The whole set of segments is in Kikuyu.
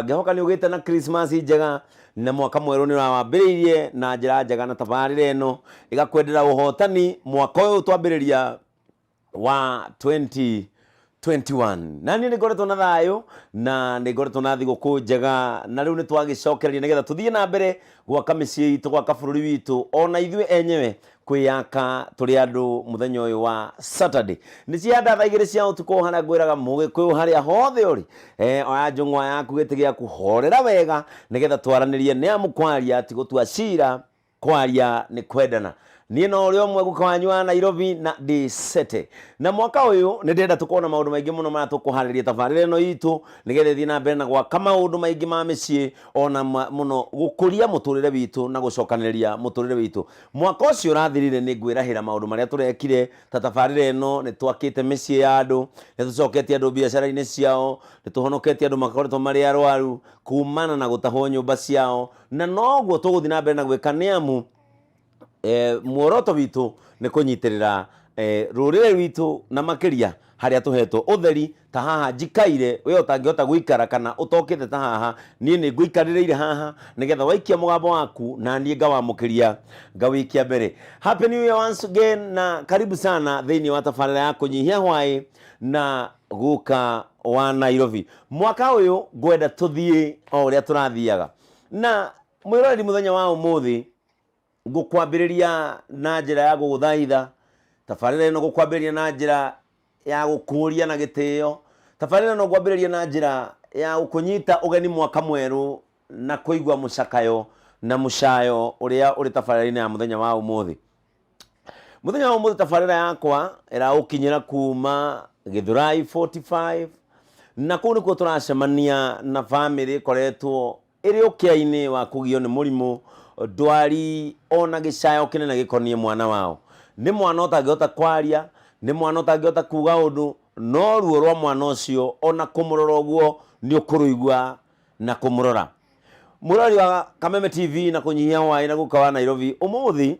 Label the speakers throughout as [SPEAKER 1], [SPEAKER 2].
[SPEAKER 1] Ngĩhoka nĩ ũgĩte na Christmas njega na mwaka mwerũ nĩ ũrawambĩrĩirie na njĩra njega na tabarĩra ĩno ĩgakwendera ũhotani mwaka ũyũ twambĩrĩria wa 2021. Na niĩ nĩ ngoretwo na thayũ na nĩ ngoretwo na thigũkũ njega, na rĩu nĩ twagĩcokereria nĩgetha tũthiĩ na mbere gwaka mĩciĩ itũ, gwaka bũrũri witũ, ona ithuĩ enyewe kwĩyaka tũrĩ andũ. Mũthenya ũyũ wa Saturday nĩ cianda thaa 2 cia ũtukũ, harĩa ngwĩraga Mũgĩkũyũ harĩa hothe ũrĩ, oya njũng'wa yaku, gĩtĩ gĩaku, horera wega nĩgetha twaranĩrie, nĩ amu kwaria ti gũtua cira, kwaria nĩ kwendana. Niĩ no ũrĩa ũmwe guka wanyu wa Nairobi na ndĩcete na mwaka ũyũ nĩ ndĩrenda tũkorwo na maũndũ maingĩ mũno marĩa tũkũharĩria tabarĩra ĩno itũ nĩgetha ĩthiĩ na mbere na gwaka maũndũ maingĩ ma mĩciĩ, ona mũno gũkũria mũtũrĩre witũ na gũcokanĩrĩria mũtũrĩre witũ. Mwaka ũcio ũrathirire nĩ ngwĩrahĩra maũndũ marĩa tũrekire ta tabarĩra ĩno. Nĩ twakĩte mĩciĩ ya andũ, nĩ tũcoketie andũ biacara-inĩ ciao, nĩ tũhonoketie andũ makoretwo marĩ arwaru kumana na gũtahwo nyũmba ciao, na noguo tũgũthiĩ na mbere na gwĩka, nĩ amu muoroto witũ nĩ kũnyitĩrĩra rũrĩrĩ rwitũ, na makĩria harĩa tũhetwo ũtheri ta haha njikaire. We ũtangĩhota gũikara kana ũtokĩte ta haha, niĩ nĩ ngũikarĩrĩire haha nĩgetha waikia mũgambo waku na niĩ ngawamũkĩria ngawĩikia mbere. Happy New Year once again na karibu sana thĩinĩ wa tabarĩra ya Kũnyihia Hwaĩ na Guka wa Nairobi. Mwaka ũyũ ngwenda tũthiĩ o ũrĩa tũrathiaga. Na mwĩroreri, mũthenya wa ũmũthĩ ngũkwambĩrĩria na njĩra ya gũgũthaitha tabarĩra ĩno, gũkwambĩrĩria na njĩra ya gũkũria na gĩtĩo tabarĩra ĩno, ngwambĩrĩria na njĩra ya gũkũnyita ũgeni mwaka mwerũ na kũigua mũcakayo na mũcayo ũrĩa ũrĩ tabarĩra-inĩ ya mũthenya wa ũmũthĩ. Mũthenya wa ũmũthĩ tabarĩra yakwa ĩraũkinyĩra kuma Gĩthũrai 45, na kũu nĩkuo tũracemania na bamĩrĩ ĩkoretwo ĩrĩ ũkĩa-inĩ wa kũgio nĩ mũrimũ, ndwari ona gĩcayo kĩnene gĩkoniĩ mwana wao. Nĩ mwana ũtangĩhota kwaria, nĩ mwana ũtangĩhota kuga ũndũ, no ruo rwa mwana ũcio ona kũmũrora ũguo nĩ ũkũrũigua na kũmũrora. Mũrori wa Kameme TV na Kũnyihia Hwaĩ na Guka wa Nairobi, ũmũthĩ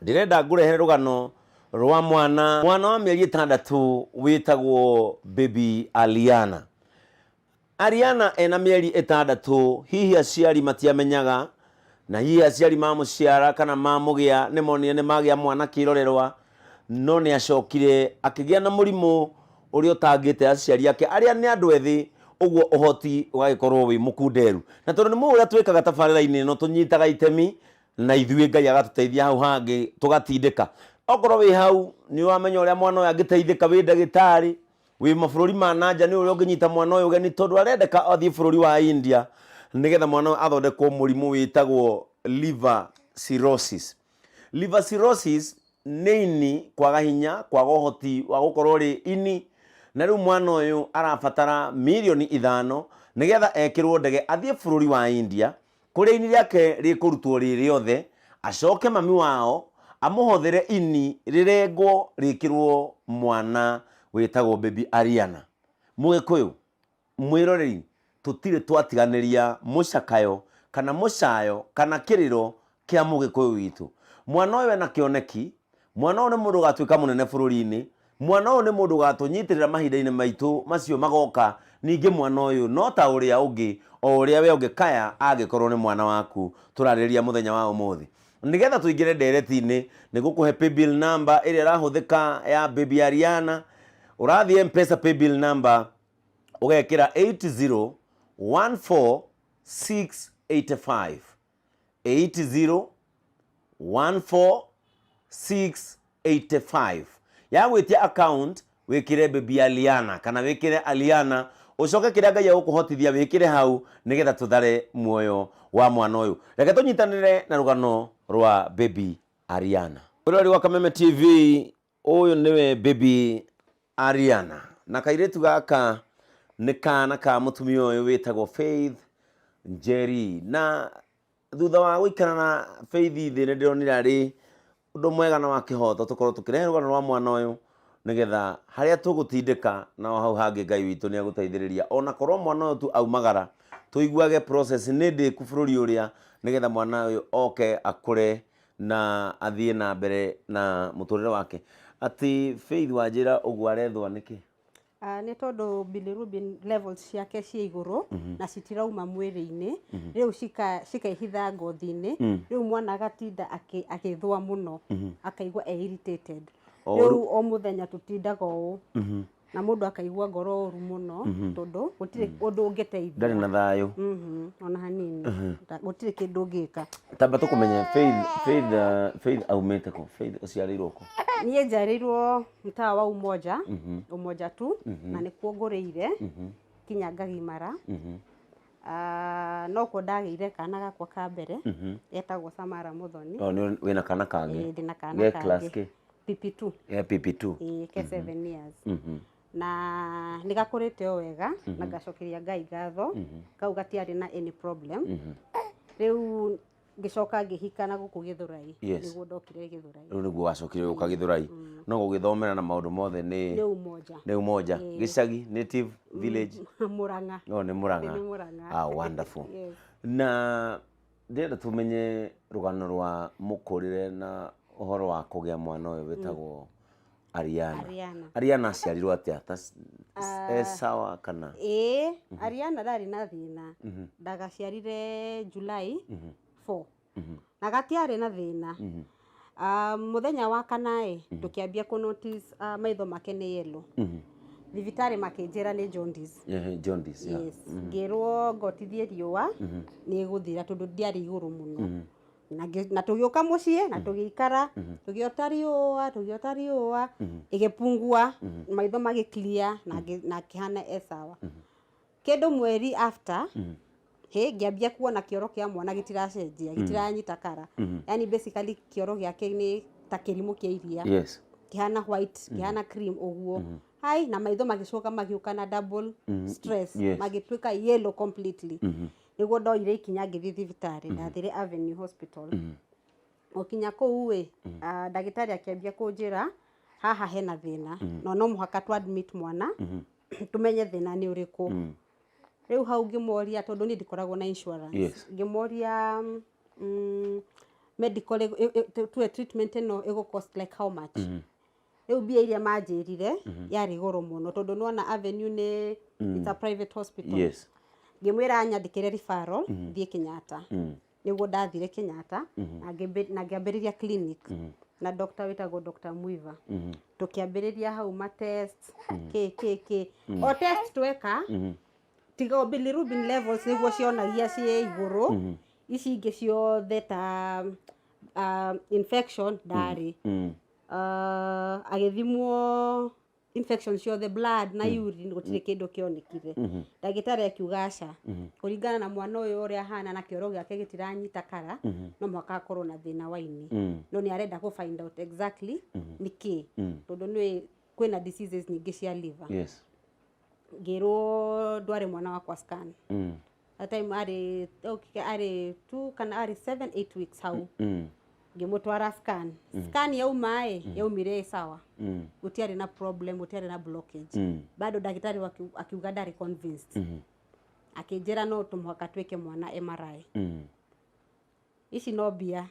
[SPEAKER 1] ndĩrenda ngũrehere rũgano rwa mwana wa mĩeri 6 wĩtagwo Baby Aliana. Ariana ena mĩeri 6, hihi aciari matiamenyaga, na hihi aciari mamũciara kana mamũgĩa nĩ monire nĩ magĩa mwana kĩrorerwa, no nĩ acokire akĩgĩa na mũrimũ ũrĩa ũtangĩte aciari ake arĩa nĩ andũ ethĩ ũguo, ũhoti ũgagĩkorwo wĩ mũkunderu. Na tondũ nĩ mũĩ ũrĩa twĩkaga tabarĩra-inĩ ĩno, tũnyitaga itemi na ithuĩ Ngai agatũteithia hau hangĩ tũgatindĩka. Okorwo wĩ hau nĩ ũramenya ũrĩa mwana ũyũ angĩteithĩka, wĩ ndagĩtarĩ, wĩ mabũrũri ma nanja, nĩ ũrĩa ũngĩnyita mwana ũyũ ũgeni, tondũ arendeka athiĩ bũrũri wa India nĩgetha mwana ũyũ athondekwo mũrimũ wĩtagwo liver cirrhosis. Liver cirrhosis nĩ ini kwaga hinya, kwaga ũhoti wa gũkorwo rĩ ini, na rĩu mwana ũyũ arabatara mirioni 5 nĩgetha ekĩrwo ndege athiĩ bũrũri wa India, kũrĩa ini rĩake rĩkũrutwo rĩ rĩothe, acoke mami wao amũhothere ini rĩrengwo rĩkĩrwo mwana wĩtagwo Baby Ariana. Mũgĩkũyũ mwĩroreri, tũtirĩ twatiganĩria mũcakayo kana mũcayo kana kĩrĩro kĩa Mũgĩkũyũ witũ. Mwana ũyũ ena kĩoneki, mwana ũyũ nĩ mũndũ ũgatuĩka mũnene bũrũri-inĩ, mwana ũyũ nĩ mũndũ ũgatũnyitĩrĩra mahinda-inĩ maitũ macio magoka. Ningĩ mwana ũyũ no ta ũrĩa ũngĩ, o ũrĩa we ũngĩkaya angĩkorwo nĩ mwana waku tũrarĩrĩria mũthenya wa ũmũthĩ. Nĩgetha tũingĩre ndereti-inĩ, nĩ gũkũhe paybill number ĩrĩa ĩrahũthĩka ya Baby Ariana. Ũrathiĩ M-Pesa paybill number ũgekĩra 8014685, 8014685. Ya gwĩtia account wĩkĩre Baby Aliana kana wĩkĩre Aliana, ũcoke kĩrĩa Ngai egũkũhotithia wĩkĩre hau nĩgetha tũthare muoyo wa mwana ũyũ. Reke tũnyitanĩre na rũgano rwa Baby Ariana. Mwĩroreri wa Kameme TV, ũyũ nĩwe Baby Ariana, na kairĩtu gaka nĩ kana ka mũtumia ũyũ wĩtagwo Faith Njeri. Na thutha wa gũikara na Faith thĩ, nĩ ndĩronire arĩ ũndũ mwega na wa kĩhoto tũkorwo tũkĩrehe rũgano rwa mwana ũyũ, nĩgetha harĩa tũgũtindĩka na o hau hangĩ Ngai witũ nĩ egũteithĩrĩria, ona korwo mwana ũyũ tu aumagara tũiguage process nĩ ndĩku bũrũri ũrĩa, nĩgetha mwana ũyũ oke akũre na athiĩ na mbere na mũtũrĩre wake. Atĩ Faith wanjĩra ũguo arethwo nĩkĩ?
[SPEAKER 2] Ah, nĩ tondũ bilirubin levels ciake ciĩ igũrũ na citirauma mwĩrĩ-inĩ, rĩu cikaihitha ngothi-inĩ, rĩu mwana agatinda agĩthũa mũno, akaigua e irritated. Rĩu o mũthenya tũtindaga ũũ na mũndũ akaigua ngoro ũru mũno tondũ gũtirĩ ũndũ ũngĩteithia.
[SPEAKER 1] Ndarĩ na thayũ.
[SPEAKER 2] Ona hanini. Gũtirĩ kĩndũ ũngĩka.
[SPEAKER 1] Tamba tũkũmenye Faith, Faith, Faith aumĩte kũ? Faith ũciarĩirwo kũ?
[SPEAKER 2] Niĩ njiarĩirwo mtaa wa Umoja, Umoja tu, na nĩkuo ngũrĩire kinya ngagimara. Ah, nokuo ndagĩire kana gakwa ka mbere, etagwo Samara Muthoni.
[SPEAKER 1] Oh, nĩ wĩna kana kangĩ?
[SPEAKER 2] Ĩĩ, ndĩna kana
[SPEAKER 1] Ge
[SPEAKER 2] kangĩ.
[SPEAKER 1] Class kĩ?
[SPEAKER 2] PP2.
[SPEAKER 1] Ge PP2.
[SPEAKER 2] Ĩĩ, ke 7 years. Na nĩ gakũrĩte o wega na ngacokeria Ngai ngatho, kau gatiarĩ na any problem. Rĩu ngĩcoka ngĩhika na gũkũ Gĩthũrai. Nĩguo ndokire Gĩthũrai.
[SPEAKER 1] Rĩu nĩguo wacokire gũka Gĩthũrai, no gũgĩthomera na maũndũ mothe nĩ
[SPEAKER 2] Nĩ Umoja.
[SPEAKER 1] Nĩ Umoja. Gĩcagi, native village?
[SPEAKER 2] Mũrang'a.
[SPEAKER 1] No nĩ Mũrang'a.
[SPEAKER 2] Nĩ Mũrang'a.
[SPEAKER 1] Ah, wonderful.
[SPEAKER 2] Yes.
[SPEAKER 1] Na ndĩrenda tũmenye rũgano rwa mũkũrĩre na ũhoro wa kũgĩa mwana ũyũ wĩtagwo Ariana.
[SPEAKER 2] Ariana.
[SPEAKER 1] Ariana aciarirwo atĩa? Ta e sawa kana?
[SPEAKER 2] Ĩĩ, Ariana ndarĩ na thĩna. Ndagaciarire July 4 na gatiarĩ na thĩna. Ah, mũthenya wa kana ĩ tũkĩambia kũ notice maitho make nĩ yellow. Thibitarĩ makĩnjĩra nĩ jaundice.
[SPEAKER 1] Ehe, jaundice, yeah.
[SPEAKER 2] Yes. Ngĩrwo ngotithie riũa nĩ ĩgũthira tondũ ndiarĩ igũrũ mũno. Na tũgĩũka mũciĩ na tũgĩikara, tũgĩota riũa, tũgĩota riũa, ĩgĩpungua, maitho magĩ clear na akĩhana e sawa. Kĩndũ mweri after, hĩ ngĩambia kuona kĩoro kĩa mwana gĩtiracenjia, gĩtiranyita kara. Yani basically kĩoro gĩake nĩ ta kĩrimũ kĩa iria. Kĩhana white, kĩhana cream ũguo. Hai, na maitho magĩcoka magĩũka na double stress, magĩtuĩka yellow completely. Nĩguo ndoire ikinya ngĩthiĩ thibitarĩ, ndathire Avenue Hospital. Gũkinya kũu ĩ, ndagĩtarĩ akĩambia kũnjĩra haha hena thĩna, no no mũhaka tũ admit mwana tũmenye thĩna nĩ ũrĩkũ. Rĩu hau ngĩmoria, tondũ niĩ ndikoragwo na insurance. Ngĩmoria medical tuwe treatment ĩno ĩgũ cost like how much? Rĩu mbia iria manjĩrire yarĩ goro mũno tondũ nĩwona Avenue nĩ it's a private hospital. Ngĩmwĩra anyandĩkĩre referral thiĩ Kenyatta. Nĩguo ndathire Kenyatta na ngĩambĩrĩria clinic na doctor wĩtagwo Dr. Muiva. Tũkĩambĩrĩria hau ma test kĩ kĩ kĩ. O test tweka, tiga o bilirubin levels nĩguo cionagia ciĩ igũrũ, ici ingĩ ciothe ta infection ndarĩ. Agĩthimwo infection ciothe, blood na urine, gũtirĩ kĩndũ kĩonekire. Ndagĩtarĩ akiuga aca, kũringana na mwana ũyũ ũrĩa ahana na kĩoro gĩake gĩtiranyita kara, no mũhaka akorwo na thĩna wa ini, no nĩ arenda kũ find out exactly nĩ kĩ, tondũ nĩ kwĩna diseases nyingĩ cia liver. Ngĩrwo ndware mwana wakwa scan. That time arĩ, okay, arĩ 2 kana arĩ 7 8 weeks hau. Ngĩmũtwara scan. Scan yauma ĩ yaumire ĩ sawa, gũtiarĩ na problem, gũtiarĩ na blockage. Bado ndagĩtarĩ akiuga ndarĩ convinced, akĩnjĩra no tũmũhaka twĩke mwana MRI. Ici no mbia.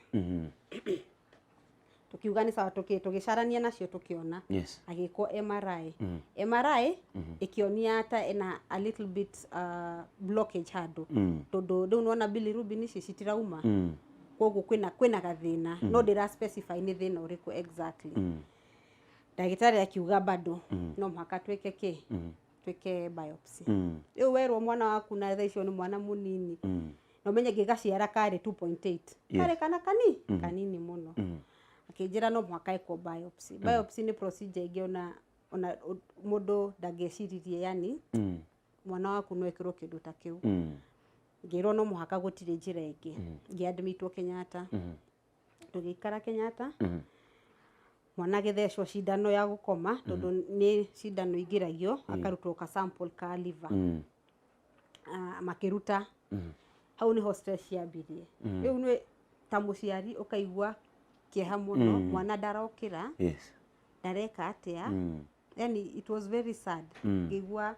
[SPEAKER 2] Tukiuga nĩ sawa, tũgĩcarania nacio tũkĩona. Agĩkwo MRI. MRI ĩkĩonia ta ena a little bit blockage handũ, tondũ rĩu nĩwona bilirubin ici citirauma, koguo kwĩna gathĩna, no ndĩra specify nĩ thĩna ũrĩkũ exactly. Ndagĩtarĩ akiuga bado no mũhaka twĩke kĩ, twĩke biopsy. Rĩu werwo mwana waku na thaa icio nĩ mwana mũnini, na ũmenye ngĩgaciara karĩ 2.8. Karĩ kana kanini mũno. Akĩnjĩra no mũhaka ĩkwo biopsy. Biopsy nĩ procedure ĩngĩ ona mũndũ ndangĩeciririe, yani mwana waku no ĩkĩrwo kĩndũ ta kĩu. Ngĩrwo no mũhaka, gũtirĩ njĩra ĩngĩ. Ngĩadmitwo Kenyatta. Tũgĩikara Kenyatta, mwana agĩthecwo cindano ya gũkoma, tondũ nĩ cindano ingĩragio akarutwo ka sample ka liver. Ah, makĩruta hau nĩho stress ciambirie. Rĩu nĩ ta mũciari ũkaigua kĩeha mũno, mwana ndarokĩra, ndareka atĩa. Yani it was very sad. Ngĩigua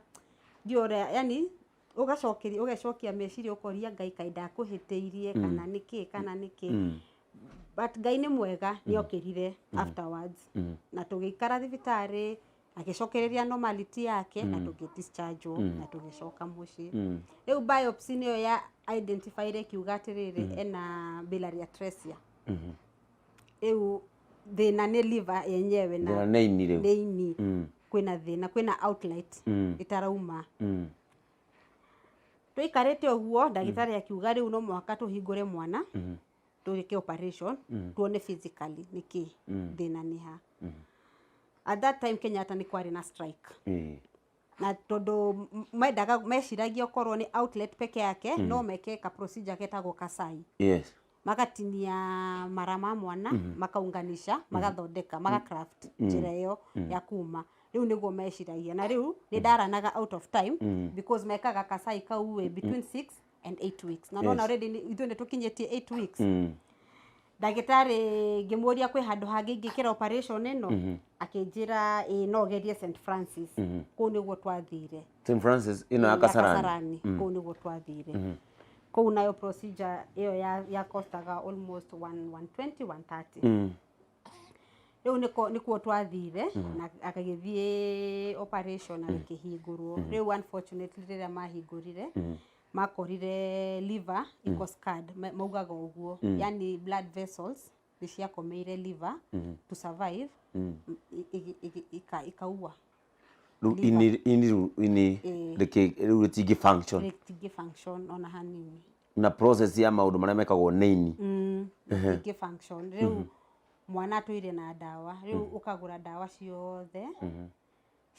[SPEAKER 2] ndiũĩ ũrĩa, yani ũgacokeria, ũgecokia meciria, ũkoria Ngai kaĩ ndakũhĩtĩirie kana nĩkĩ kana nĩkĩ. But Ngai nĩ mwega, nĩ okĩrire afterwards na tũgĩikara thibitarĩ. Agĩcokereria normality yake na tũgĩ-dischargewo na tũgĩcoka mũciĩ. Rĩu biopsy nĩyo ya identifyire, ĩkiuga atĩrĩrĩ, ena biliary atresia. Rĩu thĩna nĩ liver yenyewe na
[SPEAKER 1] Thĩna nĩ ini rĩu.
[SPEAKER 2] Nĩ ini. Kwĩna thĩna, kwĩna outlet ĩtarauma. Tũikarĩte ũguo, ndagĩtarĩ akiuga rĩu no mũhaka tũhingũre mwana, twĩke operation, tuone physically nĩkĩ thĩna nĩ ha. At that time Kenyatta nĩ kwarĩ na strike na tondũ mendaga, meciragia okorwo nĩ outlet peke yake, no meke ka procedure ketagwo Kasai. Magatinia mara ma mwana, makaunganisha, magathondeka, magacraft njĩra ĩyo ya kuma. Rĩu nĩguo meciragia, na rĩu nĩ ndaranaga out of time because mekaga Kasai kau ĩ between 6 and 8 weeks, na nona already ithuĩ nĩ tũkinyĩtie 8 weeks. Ndagĩtarĩ ngĩmũria kwĩ handũ hangĩ ingĩkĩra operation ĩno, akĩnjĩra ĩ no gerie St Francis. Kũu nĩguo twathire.
[SPEAKER 1] St Francis ĩno ya
[SPEAKER 2] Ya
[SPEAKER 1] Kasarani?
[SPEAKER 2] Kasarani, kũu nĩguo twathire. Kũu nayo procedure ĩyo ya costaga almost 1 120 130. Rĩu nĩkuo twathire na agagĩthiĩ operation, agĩkĩhingũrwo. Rĩu unfortunately rĩrĩa mahingũrire, makorire liver iko scarred, maugaga ũguo, yani blood vessels nĩ ciakomeire liver to survive, ikaua.
[SPEAKER 1] Rĩu ini rĩu ini rĩu rĩtingĩ function.
[SPEAKER 2] Rĩtingĩ function ona hanini.
[SPEAKER 1] Na process ya maũndũ marĩa mekagwo nĩ ini.
[SPEAKER 2] Rĩtingĩ function. Rĩu mwana atũire na ndawa. Rĩu ũkagũra ndawa ciothe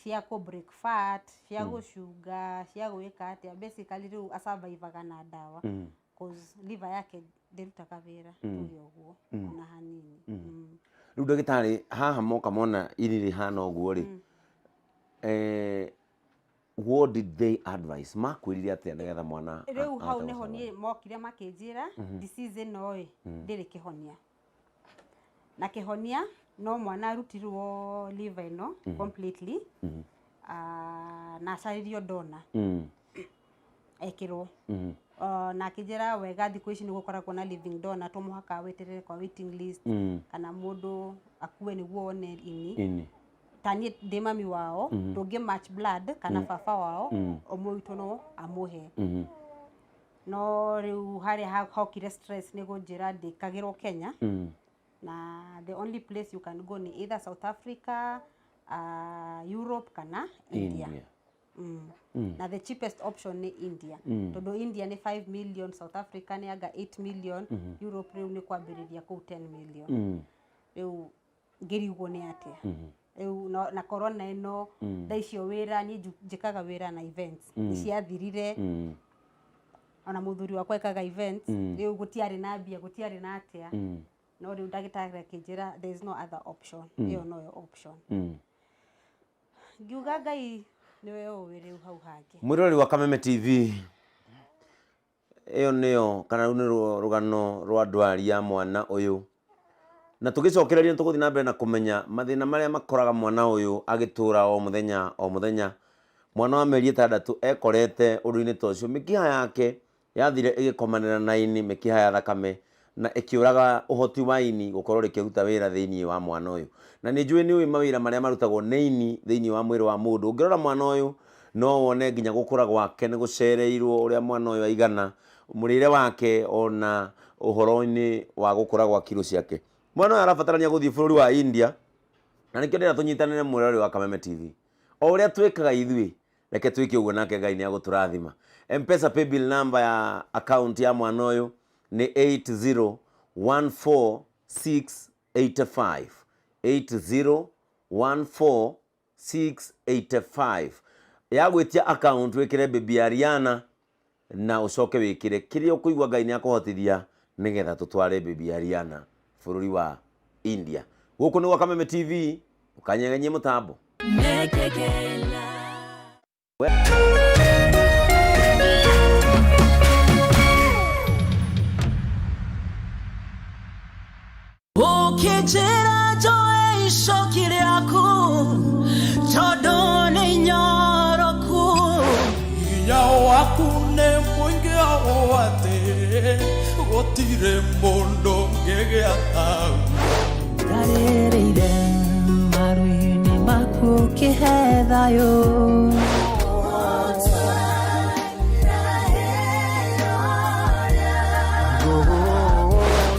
[SPEAKER 2] cia kũ break fat, cia gũcunga, cia gwĩka atĩa. Basically rĩu asurvivaga na ndawa cause liver yake ndĩrutaga wĩra, tuge ũguo, ona hanini.
[SPEAKER 1] Rĩu ndagĩtarĩ haha moka mona ini rĩhana ũguo rĩ, what did they advise? Makwĩrire atĩa nĩgetha mwana
[SPEAKER 2] Rĩu hau
[SPEAKER 1] ahote
[SPEAKER 2] nĩho
[SPEAKER 1] gũsurvive?
[SPEAKER 2] Niĩ mokire makĩnjĩra disease ĩno ĩ ndĩrĩ kĩhonia, na kĩhonia no mwana arutirwo liver ĩno completely, na acarĩrio donor, ekĩrwo. Na akĩnjĩra wega thikũ ici nĩ gũkoragwo na living donor, to mũhaka weterere kwa waiting list kana mũndũ akue nĩguo one ini.
[SPEAKER 1] Ini.
[SPEAKER 2] Ta niĩ ndĩ mami wao, tũngĩ match blood kana baba wao, ũmwe witũ no amũhe. No rĩu harĩa hokire stress nĩ kũnjĩra ndĩkagĩrwo Kenya, na the only place you can go ni either South Africa, Europe kana India.
[SPEAKER 1] India.
[SPEAKER 2] Na the cheapest option nĩ India, tondũ India nĩ 5 million, South Africa nĩ anga 8 million, Europe rĩu nĩ kwambĩrĩria kũu 10 million. Rĩu ngĩrigwo nĩ atĩa rĩu na corona ĩno thaa icio wĩra, niĩ njĩkaga wĩra na events, nĩ ciathirire. Ona mũthuri wakwa ekaga events. Rĩu gũtiarĩ na mbia, gũtiarĩ na atĩa. No rĩu ndagĩtarĩ akĩnjĩra there is no other option, ĩyo noyo option. Ngiuga Ngai nĩwe ũĩ rĩu hau hangĩ.
[SPEAKER 1] Mwĩroreri wa Kameme TV, ĩyo nĩyo kana rũu nĩ rũgano rwa ndwari ya mwana ũyũ, na tũgĩcokereria nĩ tũgũthiĩ na mbere na kũmenya mathĩna marĩa makoraga mwana ũyũ agĩtũra o mũthenya o mũthenya. Mwana wa mĩeri 6 ekorete ũndũ-inĩ ta ũcio, mĩkiha yake yathire ĩgĩkomanĩra na ini, mĩkiha ya thakame, na ĩkĩũraga ũhoti wa ini gũkorwo rĩkĩruta wĩra thĩinĩ wa mwana ũyũ. Na nĩ njũĩ nĩ ũĩ mawĩra marĩa marutagwo nĩ ini thĩinĩ wa mwĩrĩ wa mũndũ. Ũngĩrora mwana ũyũ no wone nginya gũkũra gwake nĩ gũcereirwo, ũrĩa mwana ũyũ aigana, mũrĩre wake, ona ũhoro-inĩ wa gũkũra gwa kiro ciake. Mwana ũyũ arabatarania gũthiĩ bũrũri wa India, na nĩkĩo ndĩrenda tũnyitanĩre, mwĩroreri wa Kameme TV, o ũrĩa twĩkaga ithuĩ, reke twĩke ũguo nake Ngai nĩ agũtũrathima. M-Pesa paybill number ya account ya mwana ũyũ nĩ 8014685, 8014685. Ya gwĩtia account wĩkĩre Baby Ariana, na ũcoke wĩkĩre kĩrĩa ũkũigua Ngai nĩ akũhotithia nĩgetha tũtware Baby Ariana bũrũri wa India. Gũkũ nĩ gwa Kameme TV, ũkanyegenyie mũtambo.
[SPEAKER 3] Mekekela. Ũkĩnjĩra njoe icoki rĩaku tondũ nĩ nyoroku.
[SPEAKER 4] Hinya waku nĩ mũingĩ ũũ atĩ gũtirĩ mũndũ ũngĩgĩa taguo.
[SPEAKER 3] Ndarĩrĩire maru-inĩ maku. Kĩhe thayũ.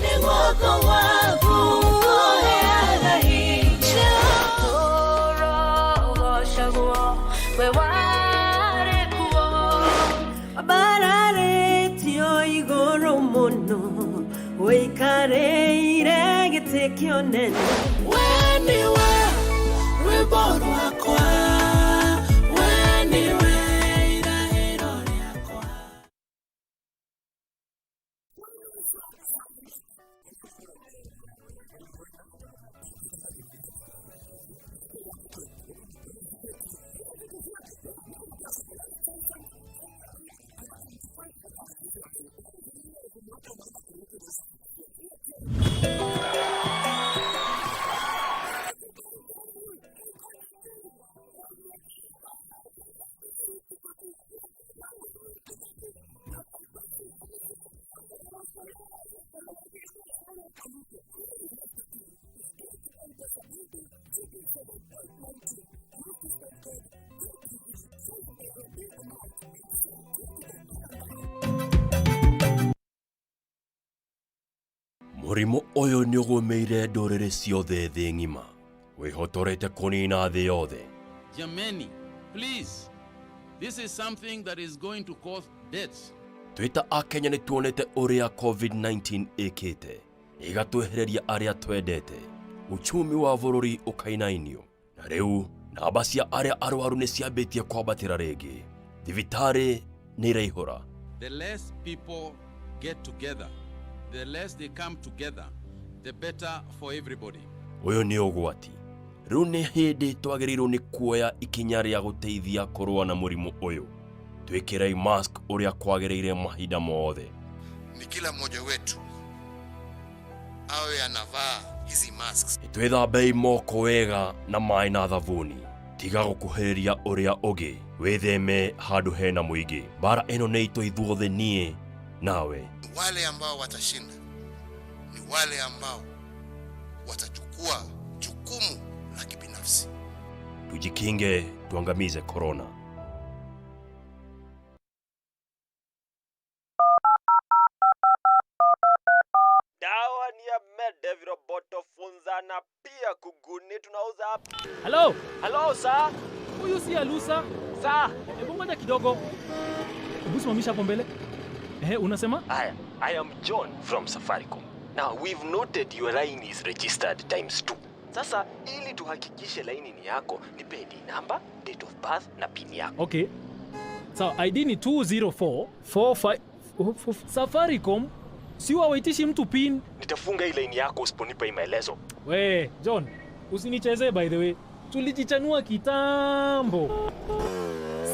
[SPEAKER 3] Nĩ guoko gwaku kũheaga hinya. Ũrogocagwo, we warĩ kuo. Wambararĩtio igũrũ mũno, ũikarĩire gĩtĩ kĩa ũnene. We nĩwe rwĩmbo rwakwa, we nĩwe irahĩro rĩakwa.
[SPEAKER 5] Mũrimũ ũyũ nĩ ũgũmĩire ndũrĩrĩ ciothe thĩ ng'ima, wĩhotorete kũnina thĩ yothe.
[SPEAKER 6] Jameni, please. This is something that is going to cause deaths.
[SPEAKER 5] Twĩ ta Akenya nĩ tuonete ũrĩa COVID-19 ĩkĩte, ĩgatwehereria arĩa twendete, uchumi wa bũrũri ũkainainio, na rĩu namba cia arĩa arwaru nĩ ciambĩtie kwambatĩra rĩngĩ. Thibitarĩ nĩ iraihũra.
[SPEAKER 6] The less people get together, the less they come together, the better for everybody.
[SPEAKER 5] Ũyũ nĩ ũgwati. Rĩu nĩ hĩndĩ twagĩrĩirwo nĩ kuoya ikinya rĩa gũteithia kũrũa na mũrimũ ũyũ. Twĩkĩrei mask ũrĩa kwagĩrĩire mahinda mothe.
[SPEAKER 7] Ni kila mmoja wetu awe anavaa hizi masks.
[SPEAKER 5] Twĩthambei moko wega na maĩ na thabuni. Tiga gũkuhĩrĩria ũrĩa ũngĩ. Wĩtheme handũ hena mũingĩ. Mbara ĩno nĩ itũ ithuothe, niĩ nawe.
[SPEAKER 7] Wale ambao watashinda ni wale ambao watachukua jukumu la kibinafsi.
[SPEAKER 5] Tujikinge, tuangamize corona.
[SPEAKER 8] Dawa ni ya Mede, viroboto, funza na pia kuguni tunauza hapa.
[SPEAKER 9] Hello,
[SPEAKER 8] Hello sir.
[SPEAKER 9] Huyu si Alusa.
[SPEAKER 8] Sir.
[SPEAKER 9] Hebu ngoja kidogo. Hebu simamisha hapo mbele. Ehe, unasema?
[SPEAKER 8] Haya, I am John from Safaricom. Now we've noted your line is registered times two. Sasa ili tuhakikishe laini ni yako, nipe ID number, date of birth na PIN yako.
[SPEAKER 9] Okay. Sawa, ID ni 204 45. Safaricom si wawaitishi mtu PIN.
[SPEAKER 8] Nitafunga hii laini yako usiponipa hii maelezo.
[SPEAKER 9] We, John, usinichezee by the way. Tulijichanua kitambo.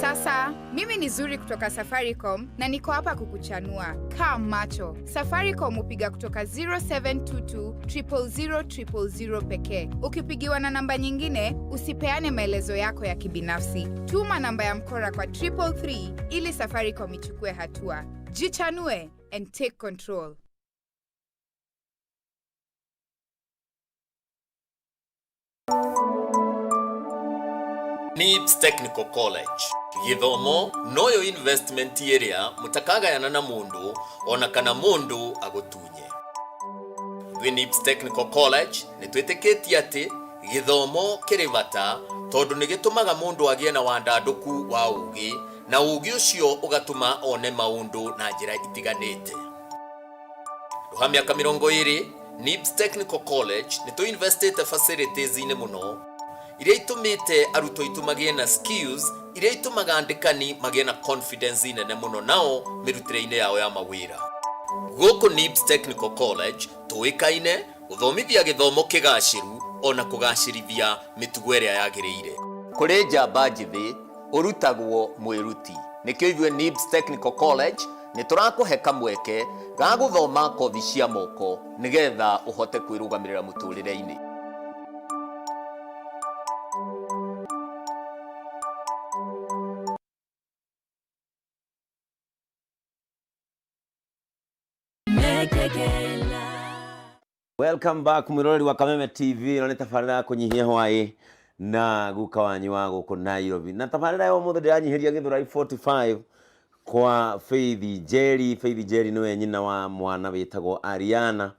[SPEAKER 10] Sasa mimi ni Zuri kutoka Safaricom na niko hapa kukuchanua. Kaa macho. Safaricom hupiga kutoka 0722 000 000 pekee. Ukipigiwa na namba nyingine, usipeane maelezo yako ya kibinafsi. Tuma namba ya mkora kwa 333 ili Safaricom ichukue hatua. Jichanue and take control.
[SPEAKER 11] NIBS Technical College, gĩthomo noyo investment ĩrĩa mũtakagayana na mũndũ ona kana mũndũ agũtunye. Twĩ NIBS Technical College nĩ twĩtĩkĩtie atĩ gĩthomo kĩrĩ bata tondũ nĩ gĩtũmaga mũndũ agĩe na wandandũku wa ũgĩ, na ũgĩ ũcio ũgatũma one maũndũ na njĩra itiganĩte. Handũ ha mĩaka 20, NIBS Technical College nĩ tũinvestĩte facilities-inĩ mũno iria itũmĩte arutwo aitũ magĩe na skills iria itũmaga andĩkani magĩe na confidence nene mũno nao mĩrutĩre-inĩ yao ya mawĩra. Gũkũ NIBS Technical College tũĩkaine gũthomithia gĩthomo kĩgacĩru ona kũgacĩrithia mĩtugo ĩrĩa yagĩrĩire. Kũrĩ njamba njĩthĩ ũrutagwo mwĩruti. Nĩkĩo ithuĩ NIBS Technical College nĩ tũrakũhe kamweke ga gũthoma kothi cia moko nĩgetha ũhote kwĩrũgamĩrĩra mũtũrĩre-inĩ.
[SPEAKER 1] Welcome back, mwiroreri wa Kameme TV. Ĩno nĩ tabarĩra ya kũnyihia hwaĩ. Na guka wanyu wa gũkũ Nairobi. Na tabarĩra ya ũmũthĩ ndĩranyihiria Gĩthũrai 45 kwa Faith Njeri. Faith Njeri nĩwe nyina wa mwana wĩtagwo Ariana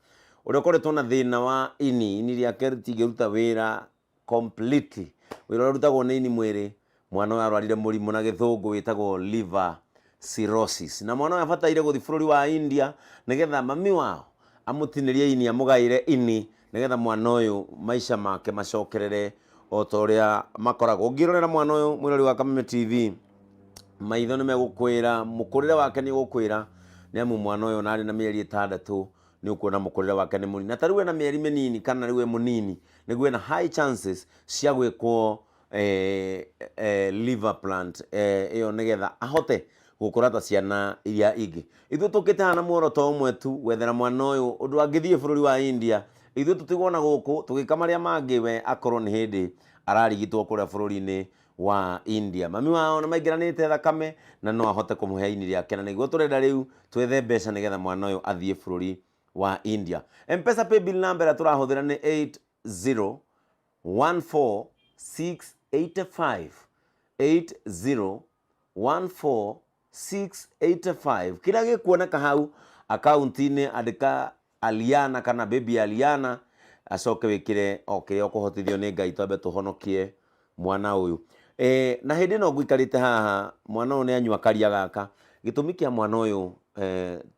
[SPEAKER 1] ũrĩa ũkoretwo na thĩna wa ini. Ini rĩake rĩtingĩruta wĩra completely. Wĩra ũrĩa ũrutagwo nĩ ini mwĩrĩ, mwana ũyũ arwarire mũrimũ na gĩthũngũ wĩtagwo liver cirrhosis. Na mwana ũyũ abataire gũthiĩ bũrũri wa India nĩgetha mami wao amũtinĩrie ini, amũgaĩre ini nĩgetha mwana ũyũ maica make macokerere o ta ũrĩa makoragwo. Ũngĩrorera mwana ũyũ mwĩrori wa Kameme TV, maitho nĩ megũkwĩra, mũkũrĩre wake nĩ ũgũkwĩra, nĩ amu mwana ũyũ ona arĩ na mĩeri 6 nĩ ũkuona mũkũrĩre wake nĩ mũnini. Na ta rĩu ena mĩeri mĩnini kana rĩu e mũnini, nĩguo ena high chances cia gwĩkwo liver plant ĩyo nĩgetha ahote gũkũra ta ciana iria ingĩ. Ithuĩ tũkĩte haha na muoroto ũmwe tu, gwethera mwana ũyũ ũndũ angĩthiĩ bũrũri wa India, ithuĩ tũtigwo na gũkũ tũgĩka marĩa mangĩ, we akorwo nĩ hĩndĩ ararigitwo kũrĩa bũrũri-inĩ wa India. Mami wao nĩ maingĩranĩte thakame na no ahote kũmũhe ini rĩake, na nĩguo tũrenda rĩu twethe mbeca nĩgetha mwana ũyũ athiĩ bũrũri wa India. M-Pesa paybill number ĩrĩa tũrahũthĩra nĩ 8014685, 8014685. Kĩrĩa gĩkuoneka hau akaunti-inĩ, andĩka Aliana kana baby Aliana, acoke wĩkĩre o kĩrĩa ũkũhotithio nĩ Ngai, twambe tũhonokie mwana ũyũ. Na hĩndĩ ĩno ngũikarĩte haha, mwana ũyũ nĩ anyua karia gaka. Gĩtũmi kĩa mwana ũyũ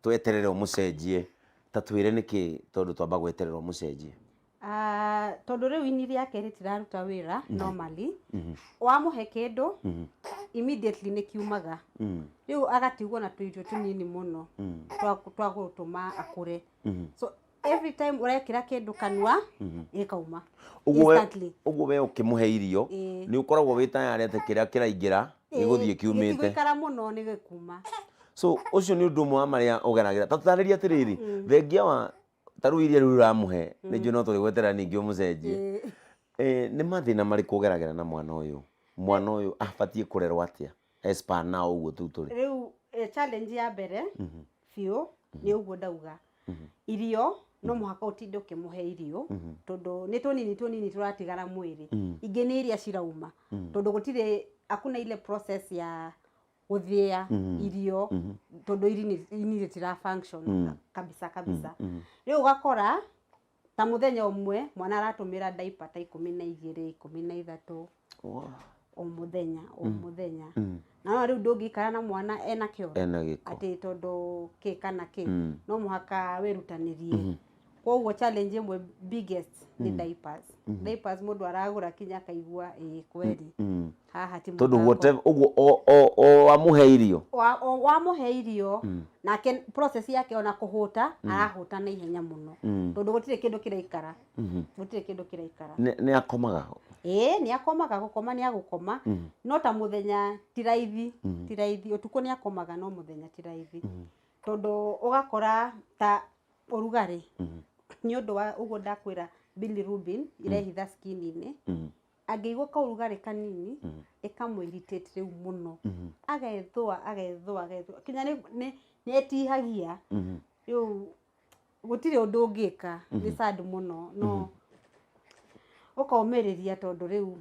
[SPEAKER 1] tweterere ũmũcenjie, ta twĩre nĩkĩ, tondũ twamba gweterera ũmũcenjie.
[SPEAKER 2] Tondũ rĩu ini rĩake rĩtiraruta wĩra normally, wamũhe kĩndũ immediately nĩ kiumaga, rĩu agatigwo na tũirio tũnini mũno twa gũtũma akũre. So every time ũrekĩra kĩndũ kanua, gĩkauma instantly.
[SPEAKER 1] Ũguo we ũkĩmũhe irio nĩ ũkoragwo wĩ tayarĩ atĩ kĩrĩa kĩraingĩra gĩgũthiĩ kiumĩte.
[SPEAKER 2] Gĩtigũikara mũno, nĩ gĩkuma.
[SPEAKER 1] So ũcio nĩ ũndũ ũmwe wa marĩa ũgeragĩra. Ta tũtarĩrie atĩrĩrĩ, thengia wa ta rĩu iria rĩu ũramũhe, nĩ njũĩ no tũrĩgweterera ningĩ ũmũcenjie. Nĩ mathĩna marĩkũ ũgeragĩra na mwana ũyũ? Mwana ũyũ abatiĩ kũrerwo atĩa as per now ũguo tu tũrĩ?
[SPEAKER 2] Rĩu challenge ya mbere biũ nĩ ũguo ndauga, irio no mũhaka ũtinde ũkĩmũhe irio, tondũ nĩ tũnini tũnini tũratigara mwĩrĩ, ingĩ nĩ iria cirauma, tondũ gũtirĩ, hakuna ile process ya gũthĩa irio, tondũ ini rĩtira function kabisa kabisa. Rĩu ũgakora ta mũthenya ũmwe mwana aratũmĩra diaper ta 12, 13 o mũthenya o mũthenya. Na no rĩu ndũngĩikara na mwana ena kĩoro
[SPEAKER 1] ena gĩko
[SPEAKER 2] atĩ tondũ kĩ kana kĩ, no mũhaka wĩrutanĩrie. Koguo challenge ĩmwe biggest nĩ diapers. Diapers mũndũ aragũra kinya akaigua ĩĩ kweli haha ti
[SPEAKER 1] tondũ
[SPEAKER 2] mũthako.
[SPEAKER 1] Whatever ũguo o wamũhe irio,
[SPEAKER 2] wamũhe irio nake process yake ona kũhũta arahũta na ihenya mũno, tondũ gũtirĩ kĩndũ kĩraikara, gũtirĩ kĩndũ kĩraikara.
[SPEAKER 1] Nĩ akomaga?
[SPEAKER 2] Ĩĩ, nĩ akomaga, gũkoma nĩ agũkoma, no ta mũthenya ti raithi, ti raithi. Ũtukũ nĩ akomaga, no mũthenya ti raithi, tondũ ũgakora ta ũrugarĩ, nĩ ũndũ wa ũguo ndakwĩra bilirubin irehitha skin-inĩ, angĩigua kaũrugarĩ kanini ĩkamũ irritate rĩu mũno, agethũa agethũa agethũa kinya nĩ etihagia. Rĩu gũtirĩ ũndũ ũngĩka, nĩ sad mũno, no ũkomĩrĩria, tondũ rĩu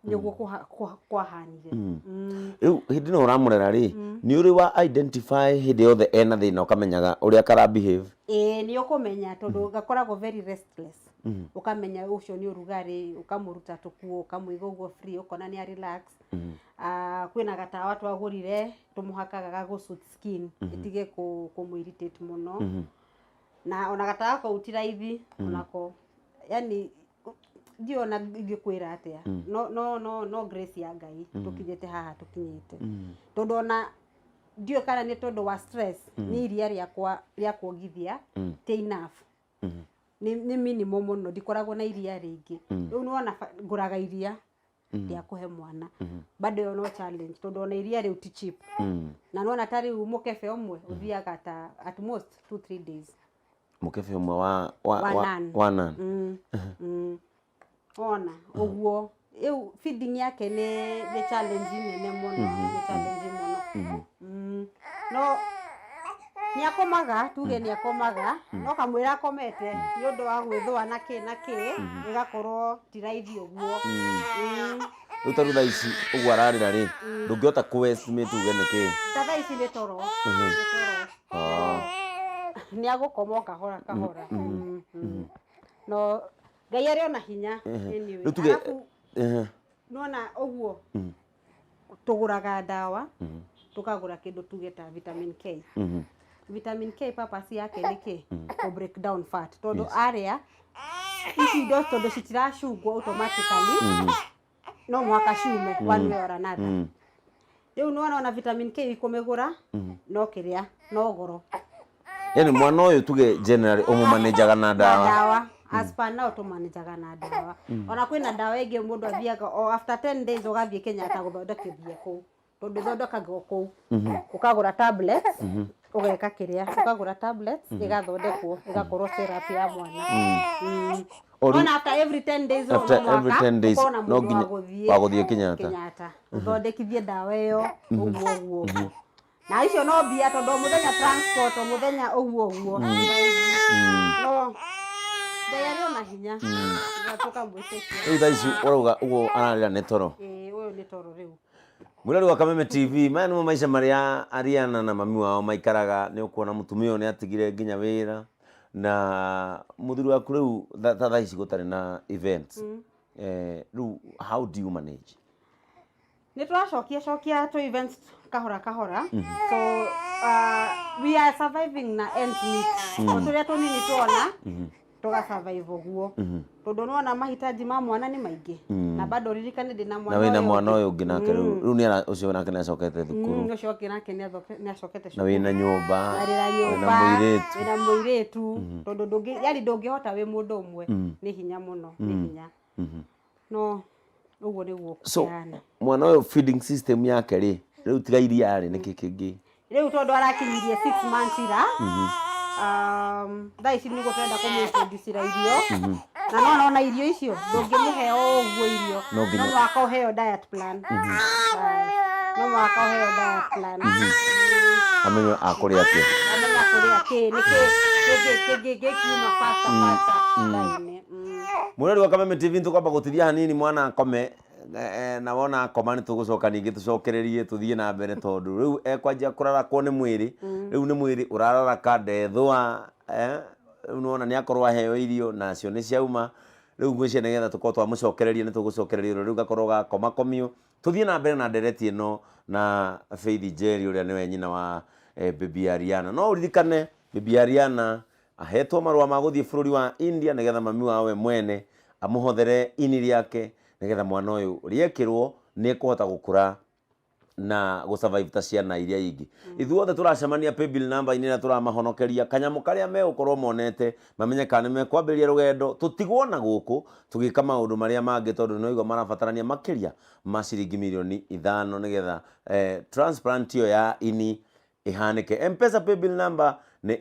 [SPEAKER 2] nĩguo kwahanire.
[SPEAKER 1] Rĩu hĩndĩ ĩno ũramũrera rĩ, nĩ ũrĩ wa identify hĩndĩ yothe ena thĩna, ũkamenyaga ũrĩa kara behave?
[SPEAKER 2] Ĩĩ, nĩ ũkũmenya, tondũ gakoragwo very restless, ũkamenya ũcio nĩ ũrugarĩ, ũkamũruta tũkuo, ũkamũiga ũguo free, ũkona nĩ a relax. Kwĩna gatawa twagũrire tũmũhakaga ga gũ suit skin ĩtige kũmũ irritate mũno, na ona gatawa kau ti raithi onako. Yani ndiũĩ ona ingĩkwĩra atĩa, no grace ya Ngai tũkinyĩte haha tũkinyĩte, tondũ ona ndiũĩ kana nĩ tondũ wa stress, nĩ iria rĩakwa rĩa kuongithia ti enough, nĩ minimum mũno, ndikoragwo na iria rĩingĩ. Rĩu nĩwona ngũraga iria rĩa kũhe mwana, bado ĩyo no challenge, tondũ ona iria rĩu ti cheap, na nĩwona ta rĩu mũkebe ũmwe ũthiaga ta at most 2 3 days.
[SPEAKER 1] Mũkebe ũmwe wa
[SPEAKER 2] Wa nan.
[SPEAKER 1] Wa nan.
[SPEAKER 2] Ona ũguo rĩu feeding yake nĩ challenge nene mũno, nĩ challenge mũno. No Nĩ akomaga, tuge nĩ akomaga, no kamwĩra akomete nĩ ũndũ wa gwĩthũa na kĩ na kĩ, ĩgakorwo ti raithi ũguo.
[SPEAKER 1] Rĩu ta rĩu thaa ici ũguo ararĩra rĩ, ndũngĩhota kũ estimate uge nĩ kĩ?
[SPEAKER 2] Ta thaa ici nĩ toro. Nĩ toro. Nĩ agũkoma o kahora kahora. No Ngai arĩ ona hinya anyway.
[SPEAKER 1] Rĩu tuge
[SPEAKER 2] Arabu nona ũguo tũgũraga ndawa, tũkagũra kĩndũ tuge ta vitamin K. Vitamin K purpose yake nĩ kĩ? Kũ break down fat, tondũ arĩa ici indo, tondũ citiracungwo automatically, no mũhaka ciume one way or another. Rĩu nĩwona ona vitamin K kũmĩgũra no kĩrĩa no goro.
[SPEAKER 1] Yani mwana ũyũ tuge generally ũmũmanĩnjaga na
[SPEAKER 2] na
[SPEAKER 1] ndawa?
[SPEAKER 2] Ndawa. As per now tũmanĩjaga na ndawa. Ona kwĩna ndawa ĩngĩ mũndũ athiaga o after 10 days, ũgathiĩ Kenyatta gũthondekithia kũu, tondũ ĩthondekagwo kũu. Ũkagũra tablets, ũgeka kĩrĩa, ũkagũra tablets, ĩgathondekwo ĩgakorwo syrup ya mwana. Ona after every 10 days o
[SPEAKER 1] After
[SPEAKER 2] no mũhaka
[SPEAKER 1] every 10 days,
[SPEAKER 2] ũkorwo na
[SPEAKER 1] no
[SPEAKER 2] mũndũ
[SPEAKER 1] nginya
[SPEAKER 2] wa gũthiĩ
[SPEAKER 1] wa gũthiĩ Kenyatta.
[SPEAKER 2] Kenyatta ũthondekithie ndawa ĩyo ũguo ũguo. Na icio no mbia, tondũ o mũthenya transport, o mũthenya ũguo ũguo. No Ngai arĩ ona hinya, tũkamwĩtĩkia.
[SPEAKER 1] Rĩu thaa ici ũrauga ũguo ararĩra nĩ toro?
[SPEAKER 2] Ĩĩ, ũyũ nĩ toro rĩu.
[SPEAKER 1] Mwĩrori wa Kameme TV, maya nĩmo maica marĩa Ariana na mami wao maikaraga. Nĩ ũkuona mũtumia ũyũ nĩ atigire nginya wĩra na mũthuri waku. Rĩu ta thaa ici gũtarĩ na events, rĩu how do you manage?
[SPEAKER 2] Nĩ tũracokia cokia tũ events kahora kahora, so we are surviving na ends meet, o tũrĩa tũnini tuona tũga survive ũguo, tondũ nĩwona mahitaji ma mwana nĩ maingĩ, na bado ririkane ndĩna
[SPEAKER 1] Na
[SPEAKER 2] mwana
[SPEAKER 1] wĩna
[SPEAKER 2] ũyũ
[SPEAKER 1] mwana
[SPEAKER 2] ũngĩ.
[SPEAKER 1] ũyũ ũngĩ nake rĩu, rĩu nĩ ũcio nake nĩ acokete thukuru.
[SPEAKER 2] Ũcio ũngĩ nake nĩ acokete
[SPEAKER 1] Na wĩna nyũmba,
[SPEAKER 2] na wĩna
[SPEAKER 1] wĩna
[SPEAKER 2] nyũmba,
[SPEAKER 1] mũirĩtu.
[SPEAKER 2] Wĩna mũirĩtu, tondũ ndũngĩ, yani ndũngĩhota wĩ mũndũ ũmwe, nĩ hinya mũno, nĩ hinya, no ũguo nĩguo
[SPEAKER 1] So
[SPEAKER 2] kũheana.
[SPEAKER 1] Mwana ũyũ feeding system yake rĩ, rĩu tiga iria rĩ, nĩkĩ kĩngĩ?
[SPEAKER 2] Rĩu tondũ arakinyirie 6 months ira, thaa ici nĩguo tũrenda kũmũintroducira irio, na no nona irio icio ndũngĩmũhe o ũguo irio.
[SPEAKER 1] No nginya-
[SPEAKER 2] No mũhaka ũheo diet plan. Bas, no mũhaka ũheo diet plan.
[SPEAKER 1] Amenye akũrĩa atĩa.
[SPEAKER 2] Amenya kũrĩa kĩ nĩ kĩ kĩngĩ kĩngĩ gĩkiuma faster faster nda-inĩ.
[SPEAKER 1] Mwĩrori wa Kameme TV, tũkwamba gũtithia hanini mwana akome, na wona akoma nĩ tũgũcoka ningĩ tũcokererie tũthiĩ na mbere, tondũ rĩu ekwanjia kũrarakwo nĩ mwĩrĩ. Rĩu nĩ mwĩrĩ ũrararaka ndethũa, rĩu nĩwona nĩ akorwo aheo irio nacio nĩ ciauma. Rĩu ngwĩciria nĩgetha tũkorwo twamũcokereria nĩ tũgũcokereria rĩu gakorwo gakomakomio, tũthiĩ na mbere na ndereti ĩno na Faith Njeri, ũrĩa nĩwe nyina wa baby Ariana. No ũririkane baby Ariana ahetwo marũa ma gũthiĩ bũrũri wa India nĩgetha mami wao we mwene amũhothere ini rĩake, nĩgetha mwana ũyũ rĩekĩrwo nĩ ekũhota gũkũra na gũ survive ta ciana iria ingĩ. Ithuothe tũracemania paybill number-inĩ ĩrĩa tũramahonokeria kanyamũ karĩa megũkorwo monete, mamenye kana nĩ mekwambĩrĩria rũgendo tũtigwo na gũkũ tũgĩka maũndũ marĩa mangĩ, tondũ nĩ waigua marabatarania makĩria ma ciringi mirioni 5 nĩgetha transplant ĩyo ya ini ĩhanĩke. Mpesa paybill number nĩ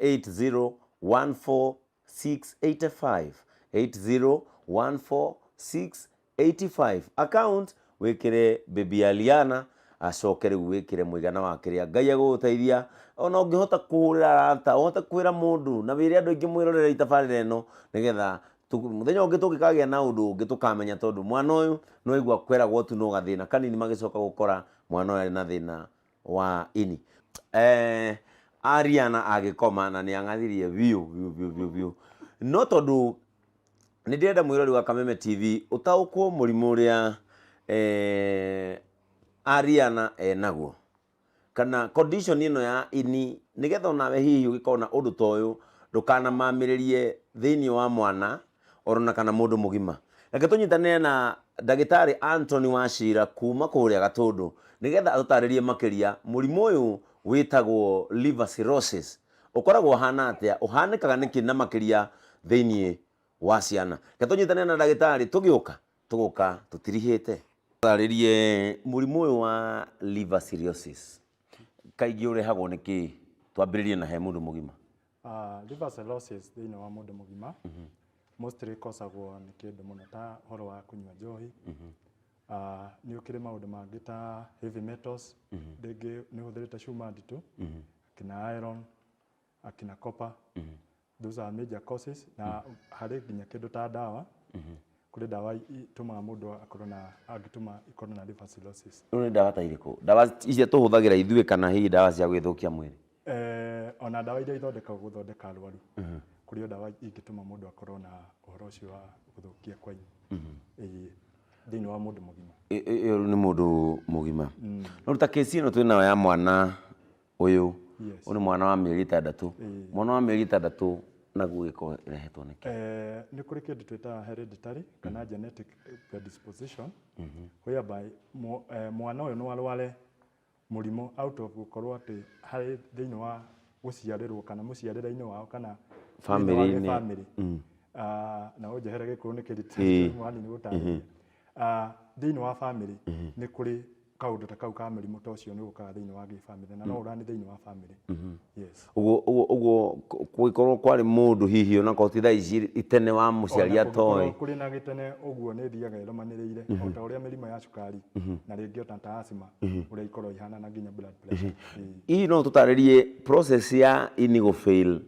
[SPEAKER 1] 8014685, 8014685. Account wĩkĩre baby Aliana, acoke rĩu wĩkĩre mũigana wa kĩrĩa Ngai agũgũteithia. Ona ũngĩhota kũhũrĩra arata, ũhote kwĩra mũndũ na wĩre andũ aingĩ mwĩrorere itabarĩra ĩno, nĩgetha mũthenya ũngĩ tũngĩkagĩa na ũndũ ũngĩ tũkamenya, tondũ mwana ũyũ no aigua kweragwo tu no gathĩna kanini, magĩcoka gũkora mwana ũyũ arĩ na thĩna wa ini. Ariana agĩkoma na nĩ ang'athirie biũ biũ biũ biũ biũ, no tondũ nĩ ndĩrenda mwĩrori wa Kameme TV ũtaũkwo mũrimũ ũrĩa Ariana enaguo kana condition ĩno ya ini, nĩgetha onawe hihi ũgĩkorwo na ũndũ ta ũyũ ndũkanamamĩrĩrie thĩinĩ wa mwana orona kana mũndũ mũgima. Reke tũnyitanĩre na ndagĩtarĩ Anthony Wachira kuma kũrĩa Gatũndũ nĩgetha atũtarĩrie makĩria mũrimũ ũyũ wĩtagwo liver cirrhosis ũkoragwo ũhana atĩa, ũhanĩkaga nĩkĩ, na makĩria thĩinĩ wa ciana. Reke tũnyitanĩre na ndagĩtarĩ, tũgĩũka tũgũka tũtirihĩte tarĩrie mũrimũ ũyũ wa liver cirrhosis kaingĩ ũrehagwo nĩ kĩ. Twambĩrĩrie na he mũndũ mũgima.
[SPEAKER 12] Liver cirrhosis thĩinĩ wa mũndũ mũgima mostly ĩkosagwo nĩ kĩndũ mũno ta ũhoro wa kũnyua njohi. Nĩ ũkĩrĩ maũndũ mangĩ ta heavy metals, rĩngĩ nĩ ũhũthĩrĩte cuma nditũ kina iron. Akina copper. Those are major causes. Na harĩ nginya kĩndũ ta ndawa, kũrĩ ndawa itũmaga mũndũ akorwo na, angĩtũma ikorwo na liver cirrhosis.
[SPEAKER 1] Rĩu nĩ ndawa ta irĩkũ? Ndawa icio tũhũthagĩra ithuĩ kana hihi ndawa cia gwĩthũkia mwĩrĩ?
[SPEAKER 12] Ona ndawa iria ithondekagwo gũthondeka arwaru, kũrĩ o ndawa ingĩtũma mũndũ akorwo na ũhoro ũcio wa gũthũkia kwa ini. Ĩĩ, thĩinĩ wa mũndũ mũgima.
[SPEAKER 1] Ĩyo rĩu nĩ mũndũ mũgima. No ta kesi ĩno twĩ nayo ya mwana ũyũ, ũyũ nĩ mwana wa mĩeri 6. Mwana wa mĩeri 6 naguo gĩko ĩrehetwo nĩkĩ?
[SPEAKER 12] Nĩ kũrĩ kĩndũ twĩtaga hereditary kana genetic predisposition, whereby mwana ũyũ no arware mũrimũ out of gũkorwo atĩ harĩ thĩinĩ wa gũciarĩrwo kana mũciarĩre-inĩ wao kana thĩinĩ wa
[SPEAKER 1] Family-inĩ.
[SPEAKER 12] family. Na ũnjehere gĩkũyũ nĩ kĩritũ hanini gũtarĩria. Thĩinĩ wa family nĩ kũrĩ kaũndũ ta kau ka mũrimũ ta ũcio nĩ ũkaga thĩinĩ wa gĩbamĩrĩ, na no ũrani thĩinĩ wa family. Yes.
[SPEAKER 1] Ũguo kũngĩkorwo kwarĩ mũndũ hihi onakorwo ti thaa ici itene wa mũciari
[SPEAKER 12] Ona kũngĩkorwo
[SPEAKER 1] atoĩ.
[SPEAKER 12] kũrĩ na gĩtene ũguo nĩ ĩthiaga ĩrũmanĩrĩire o ta ũrĩa mĩrimũ ya cukari na rĩngĩ ota ta asthma ũrĩa ikoragwo ihana na nginya blood pressure.
[SPEAKER 1] Hihi no tũtarĩrie process ya ini gũ fail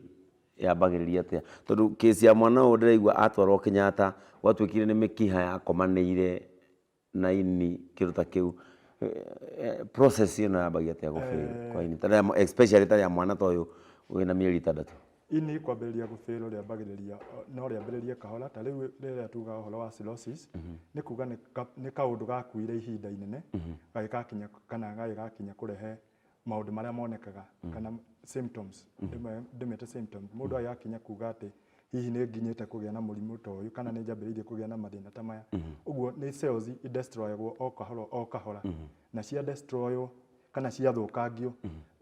[SPEAKER 1] yambagĩrĩria atĩa? Tondũ case ya mwana ũyũ ndĩraigua atwarwo Kenyatta gwatuĩkire nĩ mĩkiha yakomanĩire na ini kĩndũ ta kĩu. Process ĩno yambagia atĩa gũ fail kwa ini? Especially ta ya mwana ta ũyũ wĩna mĩeri 6.
[SPEAKER 12] Ini kwambĩrĩria gũ fail rĩambagĩrĩria no rĩambĩrĩrie kahora, ta rĩu rĩrĩa tugaga ũhoro wa cirrhosis, nĩ kuga nĩ kaũndũ gakuire ihinda inene gagĩgakinya kana gagĩgakinya kũrehe maũndũ marĩa monekaga kana symptoms, ndĩmete symptoms. Mũndũ agĩgakinya kuga atĩ hihi nĩ nginyĩte kũgĩa na mũrimũ ta ũyũ kana nĩ njambĩrĩirie kũgĩa na mathĩna ta maya. Ũguo nĩ cells idestroyagwo o kahora o kahora, na cia destroywo kana ciathũkangio,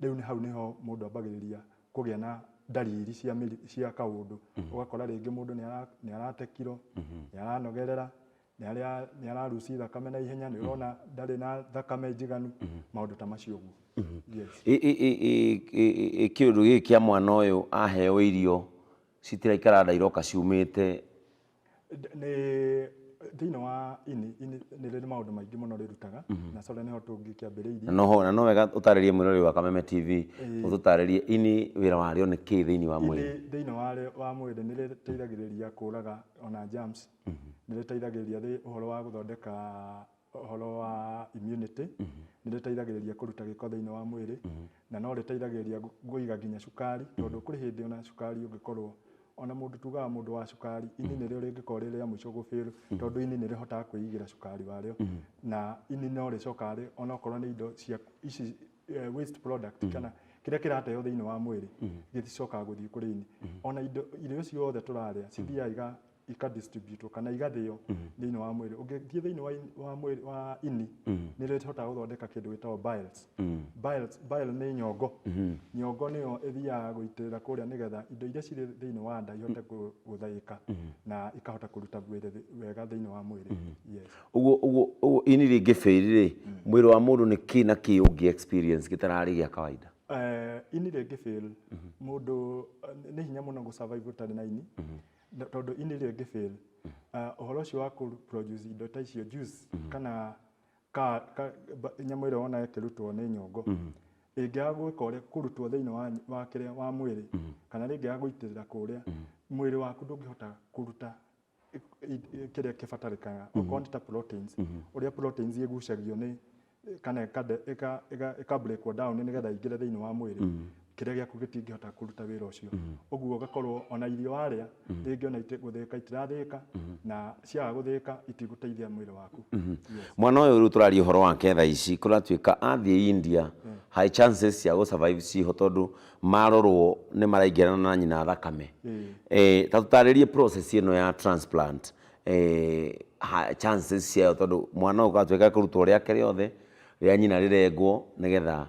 [SPEAKER 12] rĩu nĩ hau nĩho mũndũ ambagĩrĩria kũgĩa na ndariri cia cia kaũndũ. Ũgakora rĩngĩ mũndũ nĩ arate kiro, nĩ aranogerera, nĩ araruci thakame na ihenya, nĩ ũrona ndarĩ na thakame njiganu, maũndũ ta macio ũguo. Yes.
[SPEAKER 1] Kĩũndũ gĩkĩ kĩa mwana ũyũ aheo irio citiraikara nda iroka ciumĩte.
[SPEAKER 12] Nĩ thĩinĩ wa ini, ini nĩ rĩrĩ maũndũ maingĩ mũno rĩrutaga, na sorry nĩho tũngĩkĩambĩrĩirie.
[SPEAKER 1] Na no wega ũtarĩrie mwĩroreri wa Kameme TV, ũtũtarĩrie ini wĩra warĩo nĩ kĩ thĩinĩ wa mwĩrĩ.
[SPEAKER 12] Ini thĩinĩ wa mwĩrĩ nĩ rĩteithagĩrĩria kũraga ona germs, nĩ rĩteithagĩrĩria ũhoro wa gũthondeka ũhoro wa immunity, nĩ rĩteithagĩrĩria kũruta gĩko thĩinĩ wa mwĩrĩ, na no rĩteithagĩrĩria kũiga nginya cukari, tondũ kũrĩ hĩndĩ ona cukari ũngĩkorwo ona mũndũ tugaga mũndũ wa cukari, ini nĩrĩo rĩngĩkorwo rĩ rĩa mũico gũbĩrũ, tondũ ini nĩrĩhotaga kwĩigĩra cukari warĩo, na ini no rĩcokaga onokorwo nĩ indo cia ici waste product kana kĩrĩa kĩrateo thĩinĩ wa mwĩrĩ gĩticokaga gũthiĩ kũrĩ ini. Ona indo irio ciothe tũrarĩa cithiaga ika distribute kana igathĩo thĩinĩ wa mwĩrĩ. Ũngĩthiĩ thĩinĩ wa mwĩrĩ wa ini, nĩ rĩhotaga gũthondeka kĩndũ gĩtagwo biles. Biles, bile nĩ nyongo. Nyongo nĩyo ĩthiaga gũitĩrĩra kũrĩa nĩgetha indo iria cirĩ thĩinĩ wa nda ihote gũthaĩka na ikahota kũruta wĩra wega thĩinĩ wa mwĩrĩ. Yes.
[SPEAKER 1] Ũguo ini rĩngĩ fail rĩ, mwĩrĩ wa mũndũ nĩ kĩ na kĩ ũngĩ experience gĩtararĩ gĩa kawaida?
[SPEAKER 12] Ini rĩngĩ fail, mũndũ nĩ hinya mũno gũ survive ũtarĩ na ini, tondũ ini rĩngĩ fail, ũhoro ũcio wa kũ produce indo ta icio juice kana nyamũ ĩrĩa wona ĩkĩrutwo nĩ nyongo, ĩngĩaga gwĩka ũrĩa kũrutwo thĩinĩ wa kĩrĩa wa mwĩrĩ, kana rĩngĩaga gũitĩrĩra kũrĩa, mwĩrĩ waku ndũngĩhota kũruta kĩrĩa kĩbatarĩkanaga. Okorwo nĩ ta proteins, ũrĩa proteins ĩgucagio nĩ kana ĩka breakwo down nĩgetha ĩingĩre thĩinĩ wa mwĩrĩ, kĩrĩa gĩaku gĩtingĩhota kũruta wĩra ũcio. Ũguo ũgakorwo ona irio warĩa rĩngĩ ona gũthĩĩka itirathĩĩka, na ciaga gũthĩĩka itigũteithia mwĩrĩ waku. Yes.
[SPEAKER 1] Mwana ũyũ rĩu tũraria ũhoro wake thaa ici, kũratuĩka athiĩ India, high chances cia gũ survive ciho tondũ marorwo nĩ maraingĩrana na nyina thakame. Ta tũtarĩrie process ĩno ya transplant, chances ciayo, tondũ mwana ũyũ kũratuĩka kũrutwo rĩake rĩothe rĩa nyina rĩrengwo nĩgetha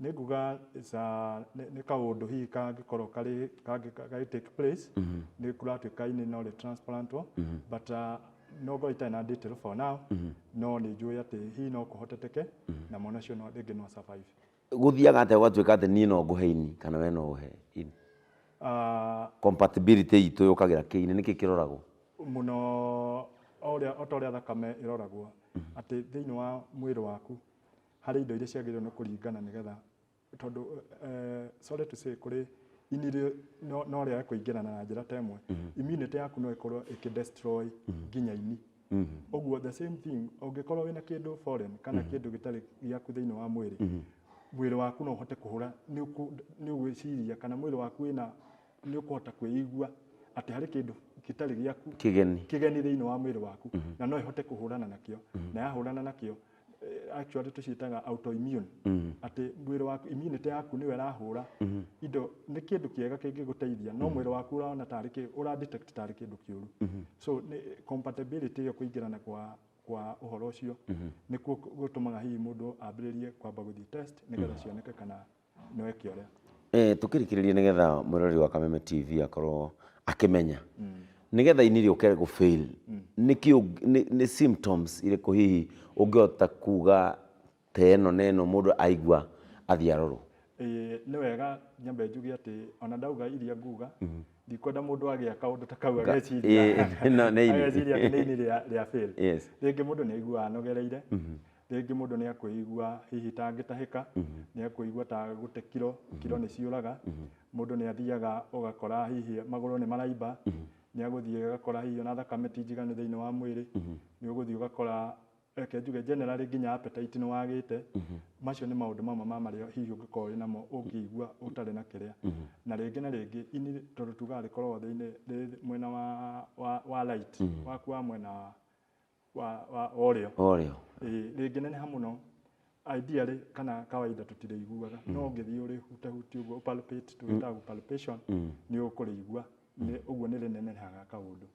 [SPEAKER 12] Nĩ nguga nĩ kaũndũ hihi kangĩkorwo karĩ gagĩ take place, nĩ kũratuĩka ini no rĩ transplantwo, but no ngorwo itarĩ na detail for now, no nĩ njũĩ atĩ hihi no kũhoteteke na mwana ũcio no rĩngĩ no survive.
[SPEAKER 1] Gũthiaga atĩa gũgatuĩka atĩ niĩ no ngũhe ini kana we no ũhe ini? Compatibility itũ yũkagĩra kĩ-inĩ, nĩkĩ kĩroragwo?
[SPEAKER 12] Mũno o ta ũrĩa thakame ĩroragwo, atĩ thĩinĩ wa mwĩrĩ waku harĩ indo iria ciagĩrĩirwo nĩ kũringana nĩgetha Tondũ sorry to say, kũrĩ ini no rĩage kũingĩrana na njĩra ta ĩmwe, immunity yaku no ĩkorwo ĩkĩ destroy nginya ini. Ũguo the same thing, ũngĩkorwo wĩna kĩndũ foreign kana kĩndũ gĩtarĩ gĩaku thĩinĩ wa mwĩrĩ, mwĩrĩ waku no ũhote kũhũra, nĩ ũgwĩciria kana mwĩrĩ waku wĩna nĩ ũkũhota kwĩigua atĩ harĩ kĩndũ gĩtarĩ gĩaku,
[SPEAKER 1] Kĩgeni.
[SPEAKER 12] kĩgeni thĩinĩ wa mwĩrĩ waku, na no ĩhote kũhũrana nakĩo. Na yahũrana nakĩo, actually tũciĩtaga autoimmune, atĩ mwĩrĩ waku, immunity yaku nĩyo ĩrahũra indo. Nĩ kĩndũ kĩega kĩngĩgũteithia, no mwĩrĩ waku ũrona tarĩ ũra detect tarĩ kĩndũ kĩũru. So nĩ compatibility ĩyo, kũingĩrana kwa ũhoro ũcio, nĩkuo gũtũmaga hihi mũndũ ambĩrĩrie kwamba gũthiĩ test nĩgetha cioneke kana no eke ũrĩa.
[SPEAKER 1] Tukĩrĩkĩrĩria, nĩgetha mwĩroreri wa Kameme TV akorwo akĩmenya, nĩgetha ini rĩũke gũ fail, nĩkĩ nĩ symptoms irĩkũ hihi ũngĩhota kuga ta ĩno na ĩno mũndũ aigua athiĩ arorwo?
[SPEAKER 12] Ĩĩ, nĩ wega nyambe njuge atĩ ona ndauga iria nguga, ndikwenda mũndũ agĩa kaũndũ ta kau ageciria
[SPEAKER 1] no, nĩ ini.
[SPEAKER 12] Ageciria atĩ nĩ ini rĩa fail. Rĩngĩ mũndũ nĩ aiguaga anogereire, rĩngĩ mũndũ nĩ akwĩigua hihi ta angĩtahĩka, nĩ akwĩigua ta gũte kiro, kiro nĩ ciũraga. Mũndũ nĩ athiaga ũgakora hihi magũrũ nĩ maraimba, nĩ agũthiĩ agakora hihi ona thakame ti njiganu thĩinĩ wa mwĩrĩ, nĩ ũgũthiĩ ũgakora, reke njuge generally, nginya appetite nĩ wagĩte. Macio nĩ maũndũ mamwe ma marĩa hihi ũngĩkorwo wĩ namo ũngĩigua ũtarĩ na kĩrĩa. Na rĩngĩ na rĩngĩ ini, tondũ tugaga rĩkoragwo thĩinĩ rĩ mwena wa right waku, wa mwena wa ũrĩo.
[SPEAKER 1] Ũrĩo.
[SPEAKER 12] Ĩĩ, rĩngĩneneha mũno, ideally kana kawaida tũtirĩiguaga, no ũngĩthiĩ ũrĩhutahutie ũguo, palpate, tũgĩtaga palpation, nĩ ũkũrĩigua. Nĩ ũguo nĩ rĩnenehaga kaũndũ,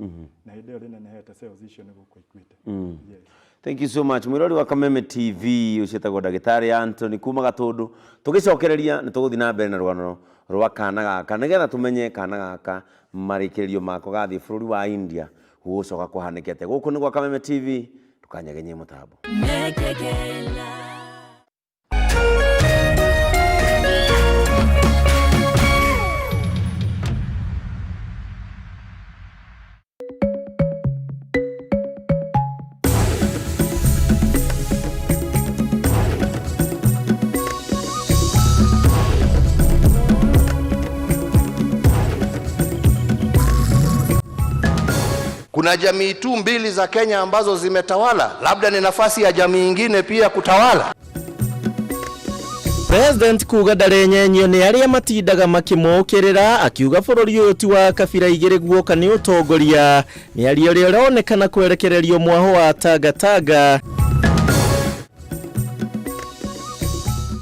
[SPEAKER 12] na hĩndĩ ĩyo rĩnenehete, cells icio nĩ gũkua ikuĩte. Yes.
[SPEAKER 1] Thank you so much, mwĩrori wa Kameme TV. Ũcio etagwo ndagĩtarĩ Anthony kuma Gatũndũ. Tũgĩcokereria nĩ tũgũthiĩ na mbere na rũgano rwa kana gaka, nĩgetha tũmenye kana gaka marĩkĩrĩrio mako gathiĩ bũrũri wa India gũgũcoka kũhanĩke atĩa. Gũkũ nĩ gwa Kameme TV, ndũkanyegenyie mũtambo.
[SPEAKER 3] Mekegela.
[SPEAKER 7] Kuna jamii tu mbili za Kenya ambazo zimetawala, labda ni nafasi ya jamii ingine pia kutawala.
[SPEAKER 11] President kuga ndarenyenyio nĩ arĩa matindaga makĩmũkĩrĩra, akiuga bũrũri ũyũ ti wa kabira igĩrĩ guoka nĩ ũtongoria. Mĩario ĩrĩa ĩronekana kwerekererio mwaho wa Tangatanga.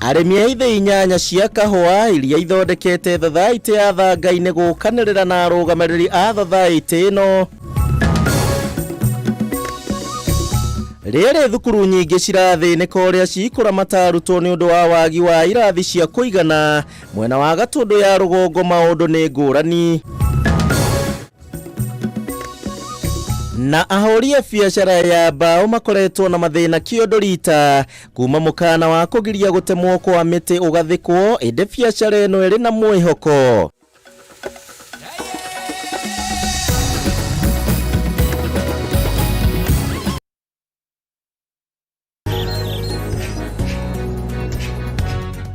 [SPEAKER 11] Arĩmi a ithĩ inyanya cia kahũa iria ithondekete thathaitĩ ya Thangai-inĩ gũkanĩrĩra na arũgamĩrĩri a thathaitĩ ĩno. Rĩrĩ thukuru nyingĩ cirathĩnĩka ũrĩa cikũramata arutwo nĩ ũndũ wa wagi wa irathi cia kũigana. Mwena wa Gatũndũ ya rũgongo maũndũ nĩ ngũrani. Na ahũri a biacara ya mbaũ makoretwo na mathĩna kĩondo rita kuma mũkana wa kũgiria gũtemwo kwa mĩtĩ ũgathĩkwo, ĩndĩ biacara ĩno ĩrĩ na mwĩhoko.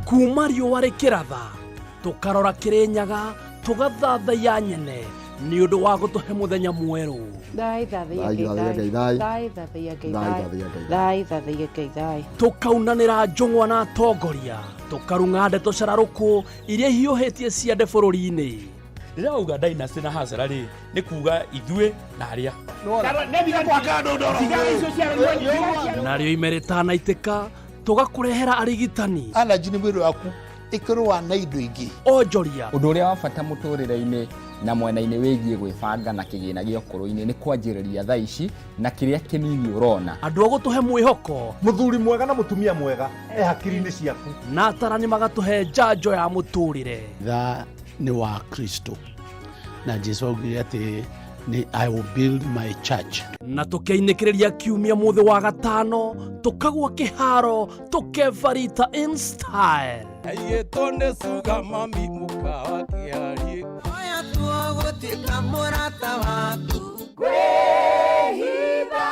[SPEAKER 5] Kuma riũa rĩkĩratha, tũkarora Kĩrĩnyaga, tũgathathaiya nyene nĩ ũndũ wa gũtũhe mũthenya mwerũ.
[SPEAKER 13] Thai thathaiya Ngai thai. Thai thathaiya Ngai thai. Thai thathaiya Ngai thai.
[SPEAKER 5] Tũkaunanĩra njũng'wa na atongoria, tũkarung'a ndeto cararũkũ iria ihiũhĩtie ciande bũrũri-inĩ.
[SPEAKER 14] Rĩrĩa wauga dynasty na hasara rĩ, nĩ kuga ithuĩ na arĩa.
[SPEAKER 5] Narĩo ime rĩtanaitĩka, tũgakũrehera arigitani.
[SPEAKER 15] Allergy nĩ mwĩrĩ waku ĩkĩrũa na indo ingĩ.
[SPEAKER 5] Onjoria.
[SPEAKER 16] Ũndũ ũrĩa wa bata mũtũrĩre-inĩ na mwena-inĩ wĩgiĩ gwĩbanga na kĩgĩna gĩa ũkũrũ-inĩ nĩ kwanjĩrĩria thaa ici na kĩrĩa kĩnini ũrona.
[SPEAKER 5] Andũ a gũtũhe mwĩhoko.
[SPEAKER 17] Mũthuri mwega na mũtumia mwega e hakiri-inĩ ciaku.
[SPEAKER 5] Na atarani magatũhe njanjo ya mũtũrĩre.
[SPEAKER 18] Tha nĩ wa Kristo, na Jesu augire atĩ nĩ "I will build my church."
[SPEAKER 5] Na tũkeinĩkĩrĩria kiumia mũthĩ wa gatano, tũkagwa kĩharo, tũkebarita in style.
[SPEAKER 4] Aigĩtwo nĩ cuga mami mũkawa kĩarie.
[SPEAKER 3] Oya tuo gũtuĩka mũrata waku. Kwĩhitha.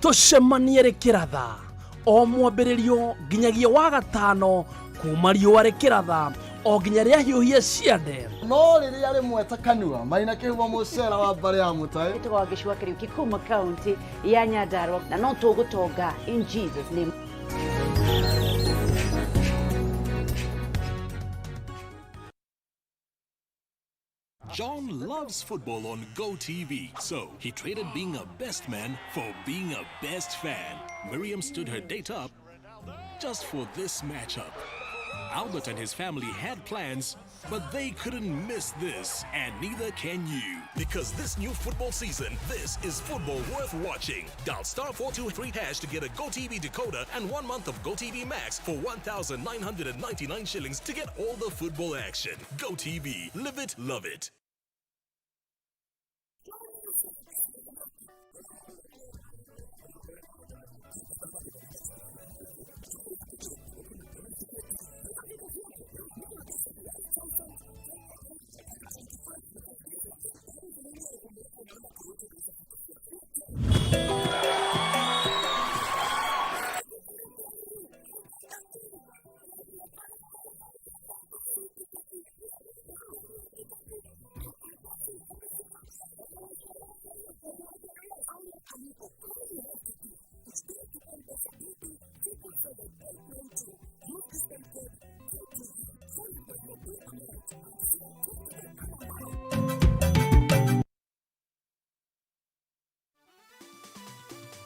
[SPEAKER 5] Tũcemanie rĩkĩratha o mwambĩrĩrio nginyagia wa gatano.
[SPEAKER 19] Kuma riũa rĩkĩratha o nginya rĩahiũhie ciande.
[SPEAKER 20] No rĩrĩa rĩmwe ta kanua maina kĩhumo mũcera wa mbarĩ ya mũtaĩ.
[SPEAKER 21] Ĩtagwo Gĩcũa Kĩriũki kuma kaunti ya Nyandarua na no tũgũtonga in Jesus name.
[SPEAKER 22] John loves football on GoTV, so he traded being a best man for being a best fan. Miriam stood her date up just for this matchup. Albert and his family had plans, but they couldn't miss this, and neither can you. Because this new football season, this is football worth watching. Dial star 423 hash to get a GoTV decoder and 1 month of GoTV Max for 1,999 shillings to get all the football action. GoTV, live it, love it.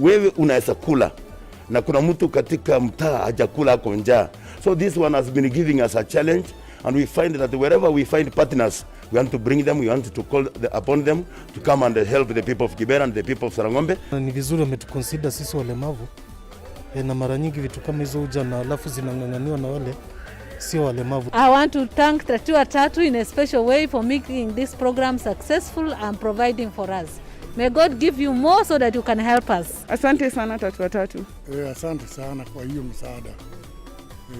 [SPEAKER 23] Wewe unaweza kula na kuna mtu katika mtaa hajakula, ako njaa. So this one has been giving us a challenge, and we find that wherever we find partners, we want to bring them, we want to call upon them to come and help the people of Kibera and the people of Sarangombe.
[SPEAKER 24] Ni vizuri wametuconsider sisi walemavu na mara nyingi vitu kama hizo huja na alafu zinang'ang'aniwa na wale sio walemavu.
[SPEAKER 25] I want to thank Tatua Tatu in a special way for making this program successful and providing for us. May God give you more so that you can help us.
[SPEAKER 26] Asante sana Tatua Tatu.
[SPEAKER 27] Asante sana kwa hiyo msaada.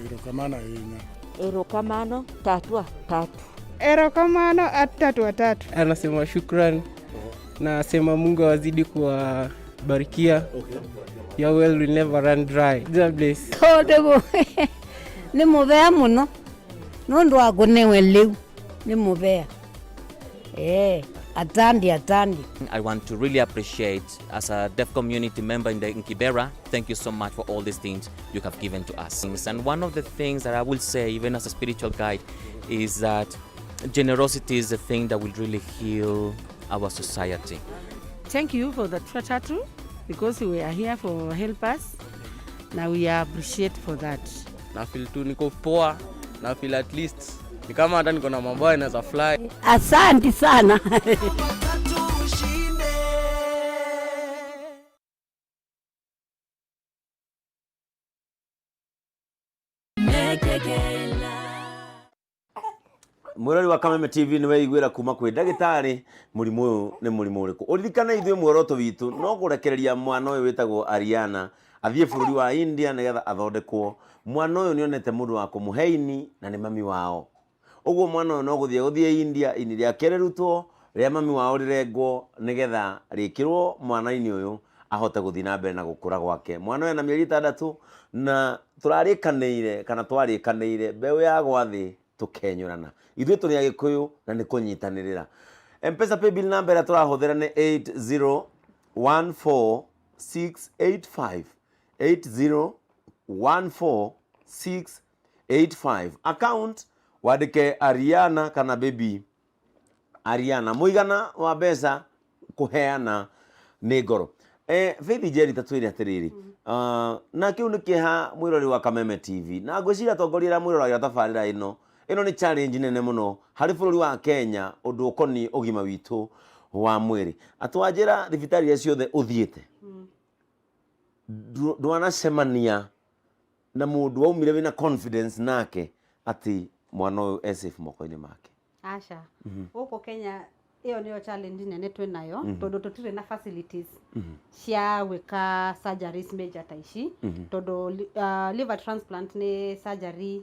[SPEAKER 27] Erokamano ahinya.
[SPEAKER 21] Erokamano Tatua Tatu.
[SPEAKER 26] Erokamano Tatua Tatu.
[SPEAKER 28] Anasema shukran na sema Mungu awazidi kuwabarikia. Okay. Your well will never run dry. God bless.
[SPEAKER 29] Tondu nĩ mũbea mũno nũndũ wa kũnewe lĩu nĩ mũbea atandi atandi.
[SPEAKER 30] I want to really appreciate, as a deaf community member in Kibera, thank you so much for all these things you have given to us. And one of the things that I will say, even as a spiritual guide, is that generosity is the thing that will really heal our society.
[SPEAKER 31] Thank you for the Tatu, because we are here for help us. Now we appreciate for that.
[SPEAKER 28] Na feel tu niko poa, na feel at least ni kama hata niko na mambo inaweza fly.
[SPEAKER 29] Asante sana.
[SPEAKER 1] Mwirori wa Kameme TV nĩ weiguĩra kuma kwĩ ndagĩtarĩ mũrimũ ũyũ nĩ mũrimũ ũrĩkũ. Ũririkane ithuĩ muoroto witũ no kũrekereria mwana ũyũ wĩtagwo Ariana athiĩ bũrũri wa India nĩgetha athondekwo. Mwana ũyũ nĩonete mũndũ wa kũmũhe ini na nĩ mami wao. Ũguo mwana ũyũ no gũthiĩ India, ini rĩake rĩrutwo, rĩa mami wao rĩrengwo nĩgetha rĩkĩrwo mwana-inĩ ũyũ ahote gũthiĩ na mbere na gũkũra gwake. Mwana ũyũ ena mĩeri 6 na tũrarĩkanĩire kana twarĩkanĩire mbeũ ya gwa thĩ tũkenyũrana. Ithuĩ tũrĩ Agĩkũyũ na nĩ kũnyitanĩrĩra. M-Pesa paybill number ĩrĩa tũrahũthĩra nĩ 8014685, 8014685. Account wandĩke Ariana kana baby Ariana. Mũigana wa mbeca kũheana nĩ ngoro. Faith Njeri, ta twĩre atĩrĩrĩ, na kĩu nĩ kĩeha mwĩrori wa Kameme TV, na ngwĩciria atongoria arĩa mwĩroragĩra tabarĩra ĩno, ĩno nĩ challenge nene mũno harĩ bũrũri wa Kenya ũndũ ũkoniĩ ũgima witũ wa mwĩrĩ. Atwanjĩra thibitarĩ iria ciothe ũthiĩte, ndwanacemania na mũndũ waumire wĩna confidence nake atĩ mwana ũyũ e safe moko-inĩ make?
[SPEAKER 2] Aca. Gũkũ Kenya ĩyo nĩyo challenge nene twĩnayo, tondũ tũtirĩ na facilities cia gwĩka surgeries major ta ici, tondũ liver transplant nĩ surgery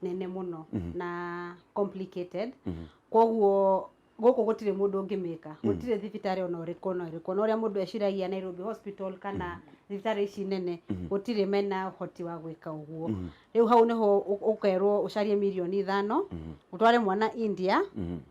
[SPEAKER 2] nene mũno na complicated. Koguo Gũkũ gũtirĩ mũndũ ũngĩmĩka, gũtirĩ thibitarĩ ona ũrĩkũ, ona ũrĩkũ, ona ũrĩa mũndũ eciragia Nairobi Hospital kana thibitarĩ ici nene, gũtirĩ mena ũhoti wa gwĩka ũguo. Rĩu hau nĩho ũkerwo ũcarie mirioni 5, ũtware mwana India,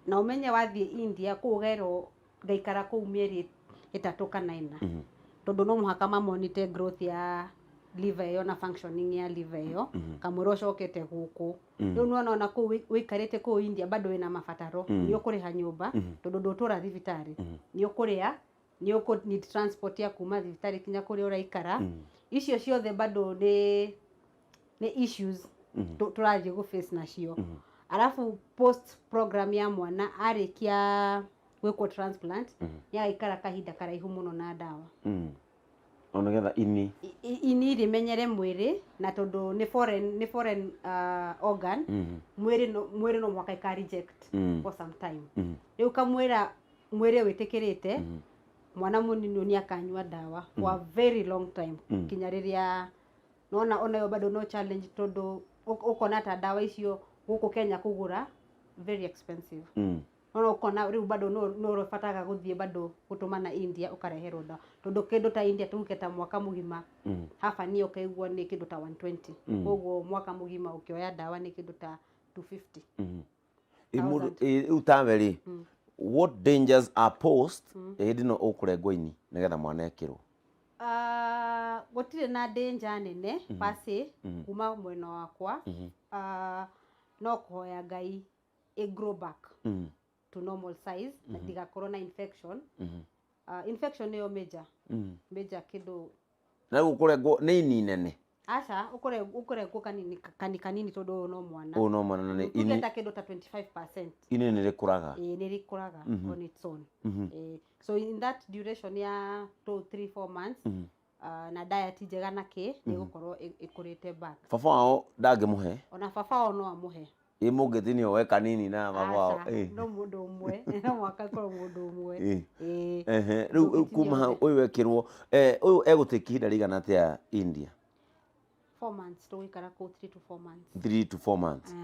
[SPEAKER 2] na ũmenye wathiĩ India kũu ũgerwo ngaikara kũu mĩeri 3 kana 4, tondũ no mũhaka mamonitor growth ya liver ĩyo na functioning ya liver ĩyo kamũira ũcokete gũkũ. Rĩu nĩwona ona kũu wĩikarĩte kũu India bado wĩna mabataro. Nĩ ũkũrĩha nyũmba, tondũ ndũtũra thibitarĩ, nĩ ũkũrĩa, nĩ ũkũ need transport ya kuma thibitarĩ kinya kũrĩa ũraikara. Icio ciothe bado nĩ issues tũrathiĩ gũ face nacio. Arabu post program ya mwana arĩkia gwĩkwo transplant, nĩ agaikara kahinda karaihu mũno na ndawa.
[SPEAKER 1] O nĩgetha ini
[SPEAKER 2] Ini rĩmenyere mwĩrĩ, na tondũ nĩ foreign organ, mwĩrĩ no mũhaka ĩka reject for some time. Rĩu kamwĩra mwĩrĩ wĩtĩkĩrĩte, mwana mũnini nĩ akanyua ndawa for a very long time, kinya rĩrĩa nona onayo bado no challenge, tondũ ũkona ta ndawa icio gũkũ Kenya kũgũra very expensive. Nona ũkona rĩu bado no ũbataraga gũthiĩ bado gũtũmana India ũkareherwo ndawa, tondũ kĩndũ ta India tuge ta mwaka mũgima, haba niĩ ũkaigua nĩ kĩndũ ta 120. Koguo mwaka mũgima ũkĩoya ndawa nĩ kĩndũ ta 250.
[SPEAKER 1] Ĩ mũndũ rĩu tawe rĩ, what dangers are posed hĩndĩ ĩno ũkũrengwo ini nĩgetha mwana ekĩrwo?
[SPEAKER 2] Ah, gũtirĩ na danger nene per se kuma mwena wakwa. Ah, no kũhoya Ngai ĩ grow back to normal size na ndigakorwo na infection. Infection nĩyo major major kĩndũ.
[SPEAKER 1] Na rĩu ũkũrengwo nĩ ini nene?
[SPEAKER 2] Aca, ũkũrengwo kanini kanini, tondũ ũyũ no mwana.
[SPEAKER 1] Ũyũ no mwana na nĩ
[SPEAKER 2] Tuge
[SPEAKER 1] ini
[SPEAKER 2] ta kĩndũ ta 25%.
[SPEAKER 1] Ini nĩ rĩkũraga.
[SPEAKER 2] Ĩĩ, nĩ rĩkũraga on its own. So in that duration ya 2 3 4 months, na diet njega na kĩ, nĩ gũkorwo ĩkũrĩte back.
[SPEAKER 1] Baba wao ndangĩmũhe?
[SPEAKER 2] Ona baba wao no amũhe.
[SPEAKER 1] Ĩ mũngĩtinio we kanini na baba wao?
[SPEAKER 2] Aca, no mũndũ ũmwe, no mũhaka ĩkorwo mũndũ ũmwe. Ĩĩ.
[SPEAKER 1] Ehe, rĩu kuma hau
[SPEAKER 2] Ndũngĩtinia
[SPEAKER 1] ũyũ wekĩrwo, ũyũ egũtĩki ihinda rĩigana atĩa India?
[SPEAKER 2] 4 months tũgũikara kũu, 3 to 4 months.
[SPEAKER 1] 3 to 4 months.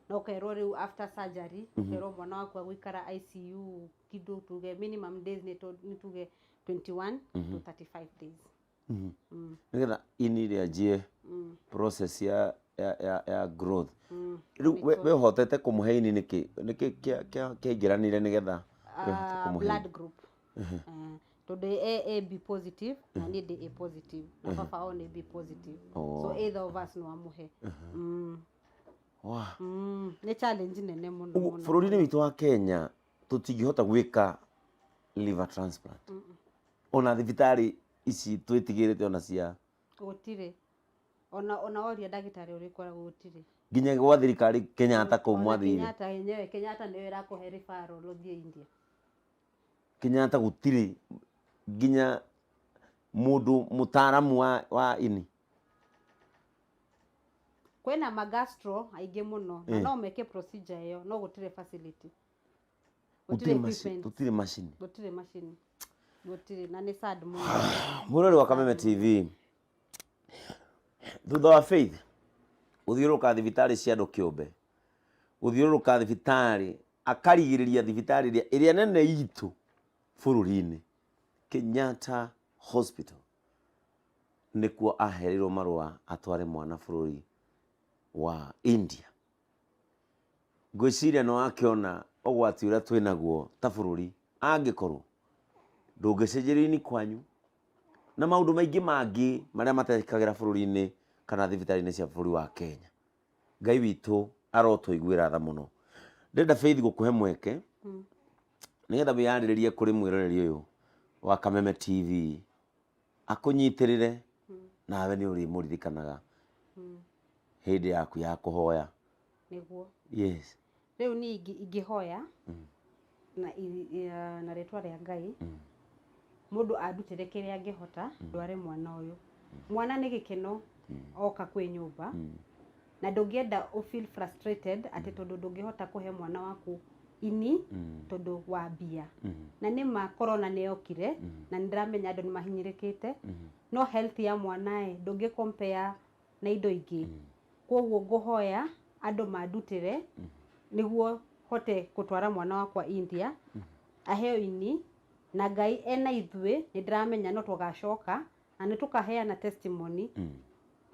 [SPEAKER 2] Na ũkerwo rĩu after surgery, ũkerwo mwana waku agũikara ICU kĩndũ tuge minimum days nĩ tuge 21 to 35 days.
[SPEAKER 1] Nĩgetha ini rĩanjie process ya growth. Rĩu we ũhotete kũmũhe ini nĩkĩ? Nĩkĩ kĩaingĩranire nĩgetha we ũhote kũmũhe
[SPEAKER 2] Blood
[SPEAKER 1] ini?
[SPEAKER 2] group. Tondũ e AB positive na niĩ ndĩ A positive na baba wao nĩ B positive.
[SPEAKER 1] Oh.
[SPEAKER 2] So either of us no amũhe.
[SPEAKER 1] Wah.
[SPEAKER 2] Nĩ challenge nene mũno
[SPEAKER 1] Ũguo
[SPEAKER 2] mũno.
[SPEAKER 1] bũrũri-inĩ witũ wa Kenya tũtingĩhota gwĩka liver transplant, ona thibitarĩ ici twĩtigĩrĩte ona cia
[SPEAKER 2] Gũtirĩ, ona woria ndagĩtarĩ ũrĩkoragwo gũtirĩ.
[SPEAKER 1] Nginya gwa thirikari Kenyatta kũu
[SPEAKER 2] Ona
[SPEAKER 1] mwathire?
[SPEAKER 2] Kenyatta yenyewe, Kenyatta nĩyo ĩrakũhe referral ũthiĩ India.
[SPEAKER 1] Kenyatta gũtirĩ nginya mũndũ mũtaaramu wa ini?
[SPEAKER 2] Kwĩna magastro aingĩ mũno na no meke procedure ĩyo, no gũtirĩ facility, gũtirĩ
[SPEAKER 1] Gũtirĩ macini?
[SPEAKER 2] equipment.
[SPEAKER 1] Gũtirĩ macini?
[SPEAKER 2] Gũtirĩ macini, gũtirĩ, na nĩ sad mũno.
[SPEAKER 1] Mũrori wa Kameme TV, thutha wa Faith gũthiũrũrũka thibitarĩ cia andũ kĩũmbe, gũthiũrũrũka thibitarĩ, akarigĩrĩria thibitarĩ ĩrĩa nene itũ bũrũri-inĩ, Kenyatta Hospital, nĩkuo ahereirwo marũa atware mwana bũrũri wa India. Ngwĩciria nĩ wakĩona ũgwati ũrĩa twĩnaguo ta bũrũri angĩkorwo ndũngĩcenjerio ini kwanyu na maũndũ maingĩ mangĩ marĩa matekagĩra bũrũri-inĩ kana thibitarĩ-inĩ cia bũrũri wa Kenya. Ngai witũ arotũiguĩra tha mũno. Ndĩrenda Faith gũkũhe mweke nĩgetha wĩyarĩrĩrie kũrĩ mwĩroreri ũyũ wa Kameme TV akũnyitĩrĩre, nawe nĩ ũrĩmũririkanaga hĩndĩ yaku ya kũhoya.
[SPEAKER 2] Nĩguo.
[SPEAKER 1] Yes.
[SPEAKER 2] Rĩu niĩ ingĩhoya na rĩtwa rĩa Ngai, mũndũ andutĩre kĩrĩa angĩhota ndware mwana ũyũ. Mwana nĩ gĩkeno oka kwĩ nyũmba, na ndũngĩenda ũ feel frustrated atĩ tondũ ndũngĩhota kũhe mwana waku ini tondũ wa mbia. Na nĩ ma corona nĩ yokire na nĩ ndĩramenya andũ nĩ mahinyĩrĩkĩte, no health ya mwana ĩ ndũngĩ compare na indo ingĩ. Koguo ngũhoya andũ mandutĩre nĩguo Hote gũtwara mwana wakwa India aheo ini, na Ngai ena ithuĩ, nĩ ndĩramenya no tũgacoka na nĩ tũkaheana testimony.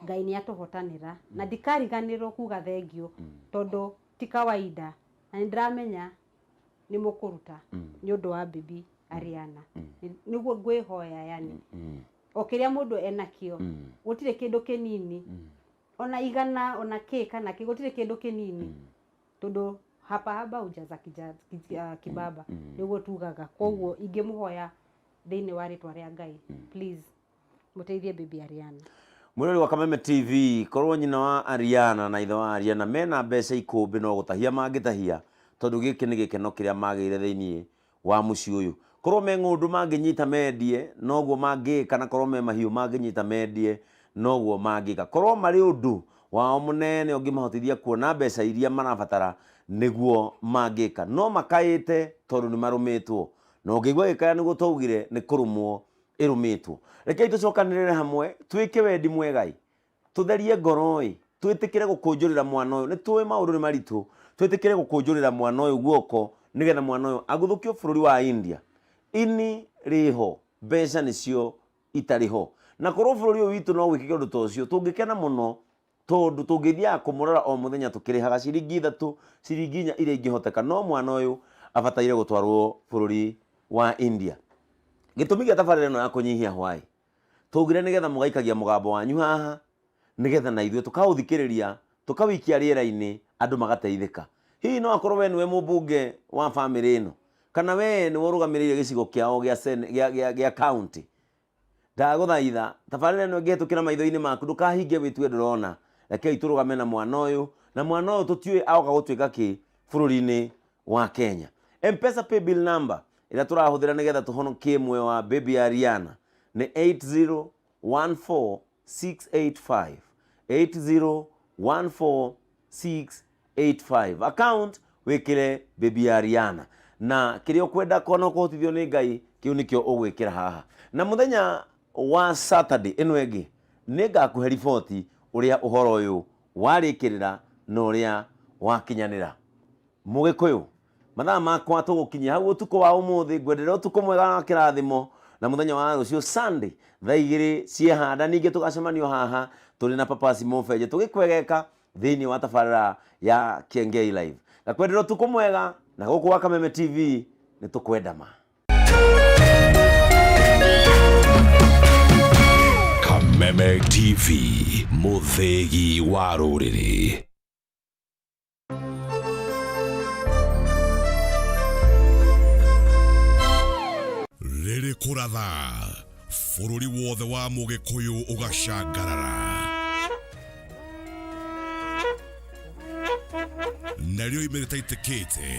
[SPEAKER 2] Ngai nĩ atũhotanĩra na ndikariganĩrwo kuga thengiũ, tondũ ti kawaida, na nĩ ndĩramenya nĩ mũkũruta nĩ ũndũ wa Baby Ariana. Nĩguo ngwĩhoya, yani o kĩrĩa mũndũ enakĩo, gũtirĩ kĩndũ kĩnini, ona igana, ona kĩ kana kĩ, gũtirĩ kĩndũ kĩnini, tondũ hapa haba hujaza kibaba, nĩguo tugaga. Koguo ingĩmũhoya thĩinĩ wa rĩtwa rĩa Ngai, please mũteithie Baby Ariana.
[SPEAKER 1] Mwĩrori wa Kameme TV, korwo nyina wa Ariana na ithe wa Ariana mena mbeca ikũmbĩ, no gũtahia mangĩtahia, tondũ gĩkĩ nĩ gĩkeno kĩrĩa magĩire thĩinĩ wa mũciĩ ũyũ. Korwo me ng'ũndũ mangĩnyita mendie, noguo mangĩka, na korwo me mahiũ mangĩnyita mendie, noguo mangĩka. Korwo marĩ ũndũ wao mũnene ũngĩmahotithia kuona mbeca iria marabatara, nĩguo mangĩka, no makaĩte tondũ nĩ marũmĩtwo, na ũngĩigua gĩkaya nĩguo twaugire nĩ kũrũmwo ĩrũmĩtwo. Rekei tũcokanĩrĩre hamwe, twĩke wendi mwegai, tũtherie ngoro ĩ, twĩtĩkĩre gũkũnjũrĩra mwana ũyũ. Nĩ tũĩ maũndũ nĩ maritũ, twĩtĩkĩre gũkũnjũrĩra mwana ũyũ guoko nĩgetha mwana ũyũ aguthũkio bũrũri wa India. Ini rĩho, mbeca nĩcio itarĩ ho, na korwo bũrũri ũyũ witũ no gwĩkĩke ũndũ ta ũcio, tũngĩkena mũno, tondũ tũngĩthiaga kũmũrora o mũthenya tũkĩrĩhaga ciringi 3, ciringi 4 iria ingĩhoteka. No mwana ũyũ abataire gũtwarwo bũrũri wa India. Gĩtũmi gĩa tabarĩra ĩno ya kũnyihia hwaĩ, twaugire nĩgetha mũgaikagia mũgambo wanyu haha, nĩgetha na ithuĩ tũkaũthikĩrĩria, tũkawikia rĩera-inĩ, andũ magateithĩka. Hihi no akorwo we nĩwe mũmbunge wa bamĩrĩ ĩno, kana we nĩwe ũrũgamĩrĩire gĩcigo kĩao gĩa county. Ndagũthaitha, tabarĩra ĩno ĩngĩhetũkĩra maitho-inĩ maku, ndũkahinge wĩtue ndũrona. Rekei tũrũgame na mwana ũyũ, na mwana ũyũ tũtiũĩ agoka gũtuĩka kĩ bũrũri-inĩ wa Kenya. M-Pesa paybill number ĩrĩa tũrahũthĩra nĩgetha tũhonokie muoyo wa Baby Ariana nĩ 8014685, 8014685. Account wĩkĩre Baby Ariana, na kĩrĩa ũkwenda kona ũkũhotithio nĩ Ngai, kĩu nĩkĩo ũgwĩkĩra haha. Na mũthenya wa Saturday ĩno ĩngĩ nĩ ngakũhe riboti ũrĩa ũhoro ũyũ warĩkĩrĩra na ũrĩa wakinyanĩra. Mũgĩkũyũ, mathaa makwa tũgũkinyia hau ũtukũ wa ũmũthĩ. Ngwendera ũtukũ mwega wa kĩrathimo, na mũthenya wa rũciũ Sunday thaa 2 ciehanda ningĩ tũgacemanio haha tũrĩ na Papasi Mũbenje tũgĩkwegeka thĩinĩ wa tabarĩra ya Kiengei Live. Ngakwendera ũtukũ mwega, na gũkũ gwa Kameme TV nĩ tũkwenda ma.
[SPEAKER 22] Kameme TV, mũthĩgi wa rũrĩrĩ. Rĩrĩ kũratha bũrũri wothe wa mũgĩkũyũ ũgacangarara, narĩo ime rĩtaitĩkĩte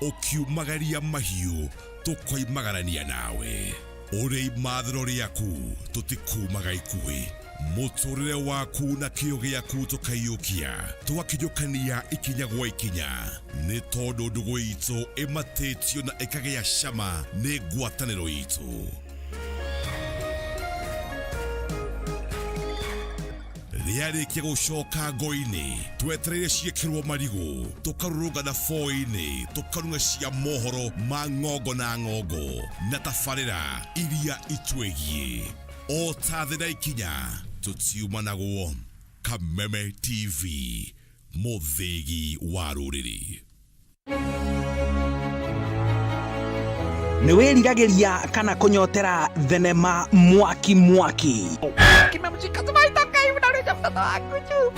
[SPEAKER 22] ũkiumagaria mahiũ, tũkoimagarania nawe ũrĩ imathĩro rĩaku, tũtikumaga ikuhĩ mũtũrĩre waku na kĩo gĩaku, tũkaiyũkia tũgakinyũkania ikinya gwa ikinya, nĩ tondũ ndũgũ itũ ĩmatĩtio na ĩkagĩa cama nĩ ngwatanĩro itũ. Rĩarĩkia gũcoka ngo-inĩ, twetereire ciĩkĩrwo marigũ, tũkarũrũngana boi-inĩ, tũkarung'a cia mohoro ma ng'ongo na ng'ongo na tabarĩra iria itwĩgiĩ o ta thĩ na ikinya, tũtiumanagwo. Kameme TV, mũthĩgi wa rũrĩrĩ.
[SPEAKER 19] Nĩ wĩriragĩria kana kũnyotera thenema mwaki mwaki?
[SPEAKER 6] Kimemshika sema itoka hivi na mtoto wangu juu.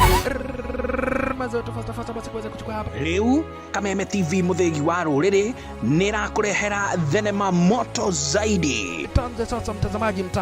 [SPEAKER 6] Mazoto fasta fasta basi kuweza kuchukua hapa.
[SPEAKER 19] Rĩu Kameme TV, mũthĩgi wa rũrĩrĩ, nĩ ĩrakũrehera thenema moto zaidi.
[SPEAKER 6] Tuanze sasa mtazamaji mta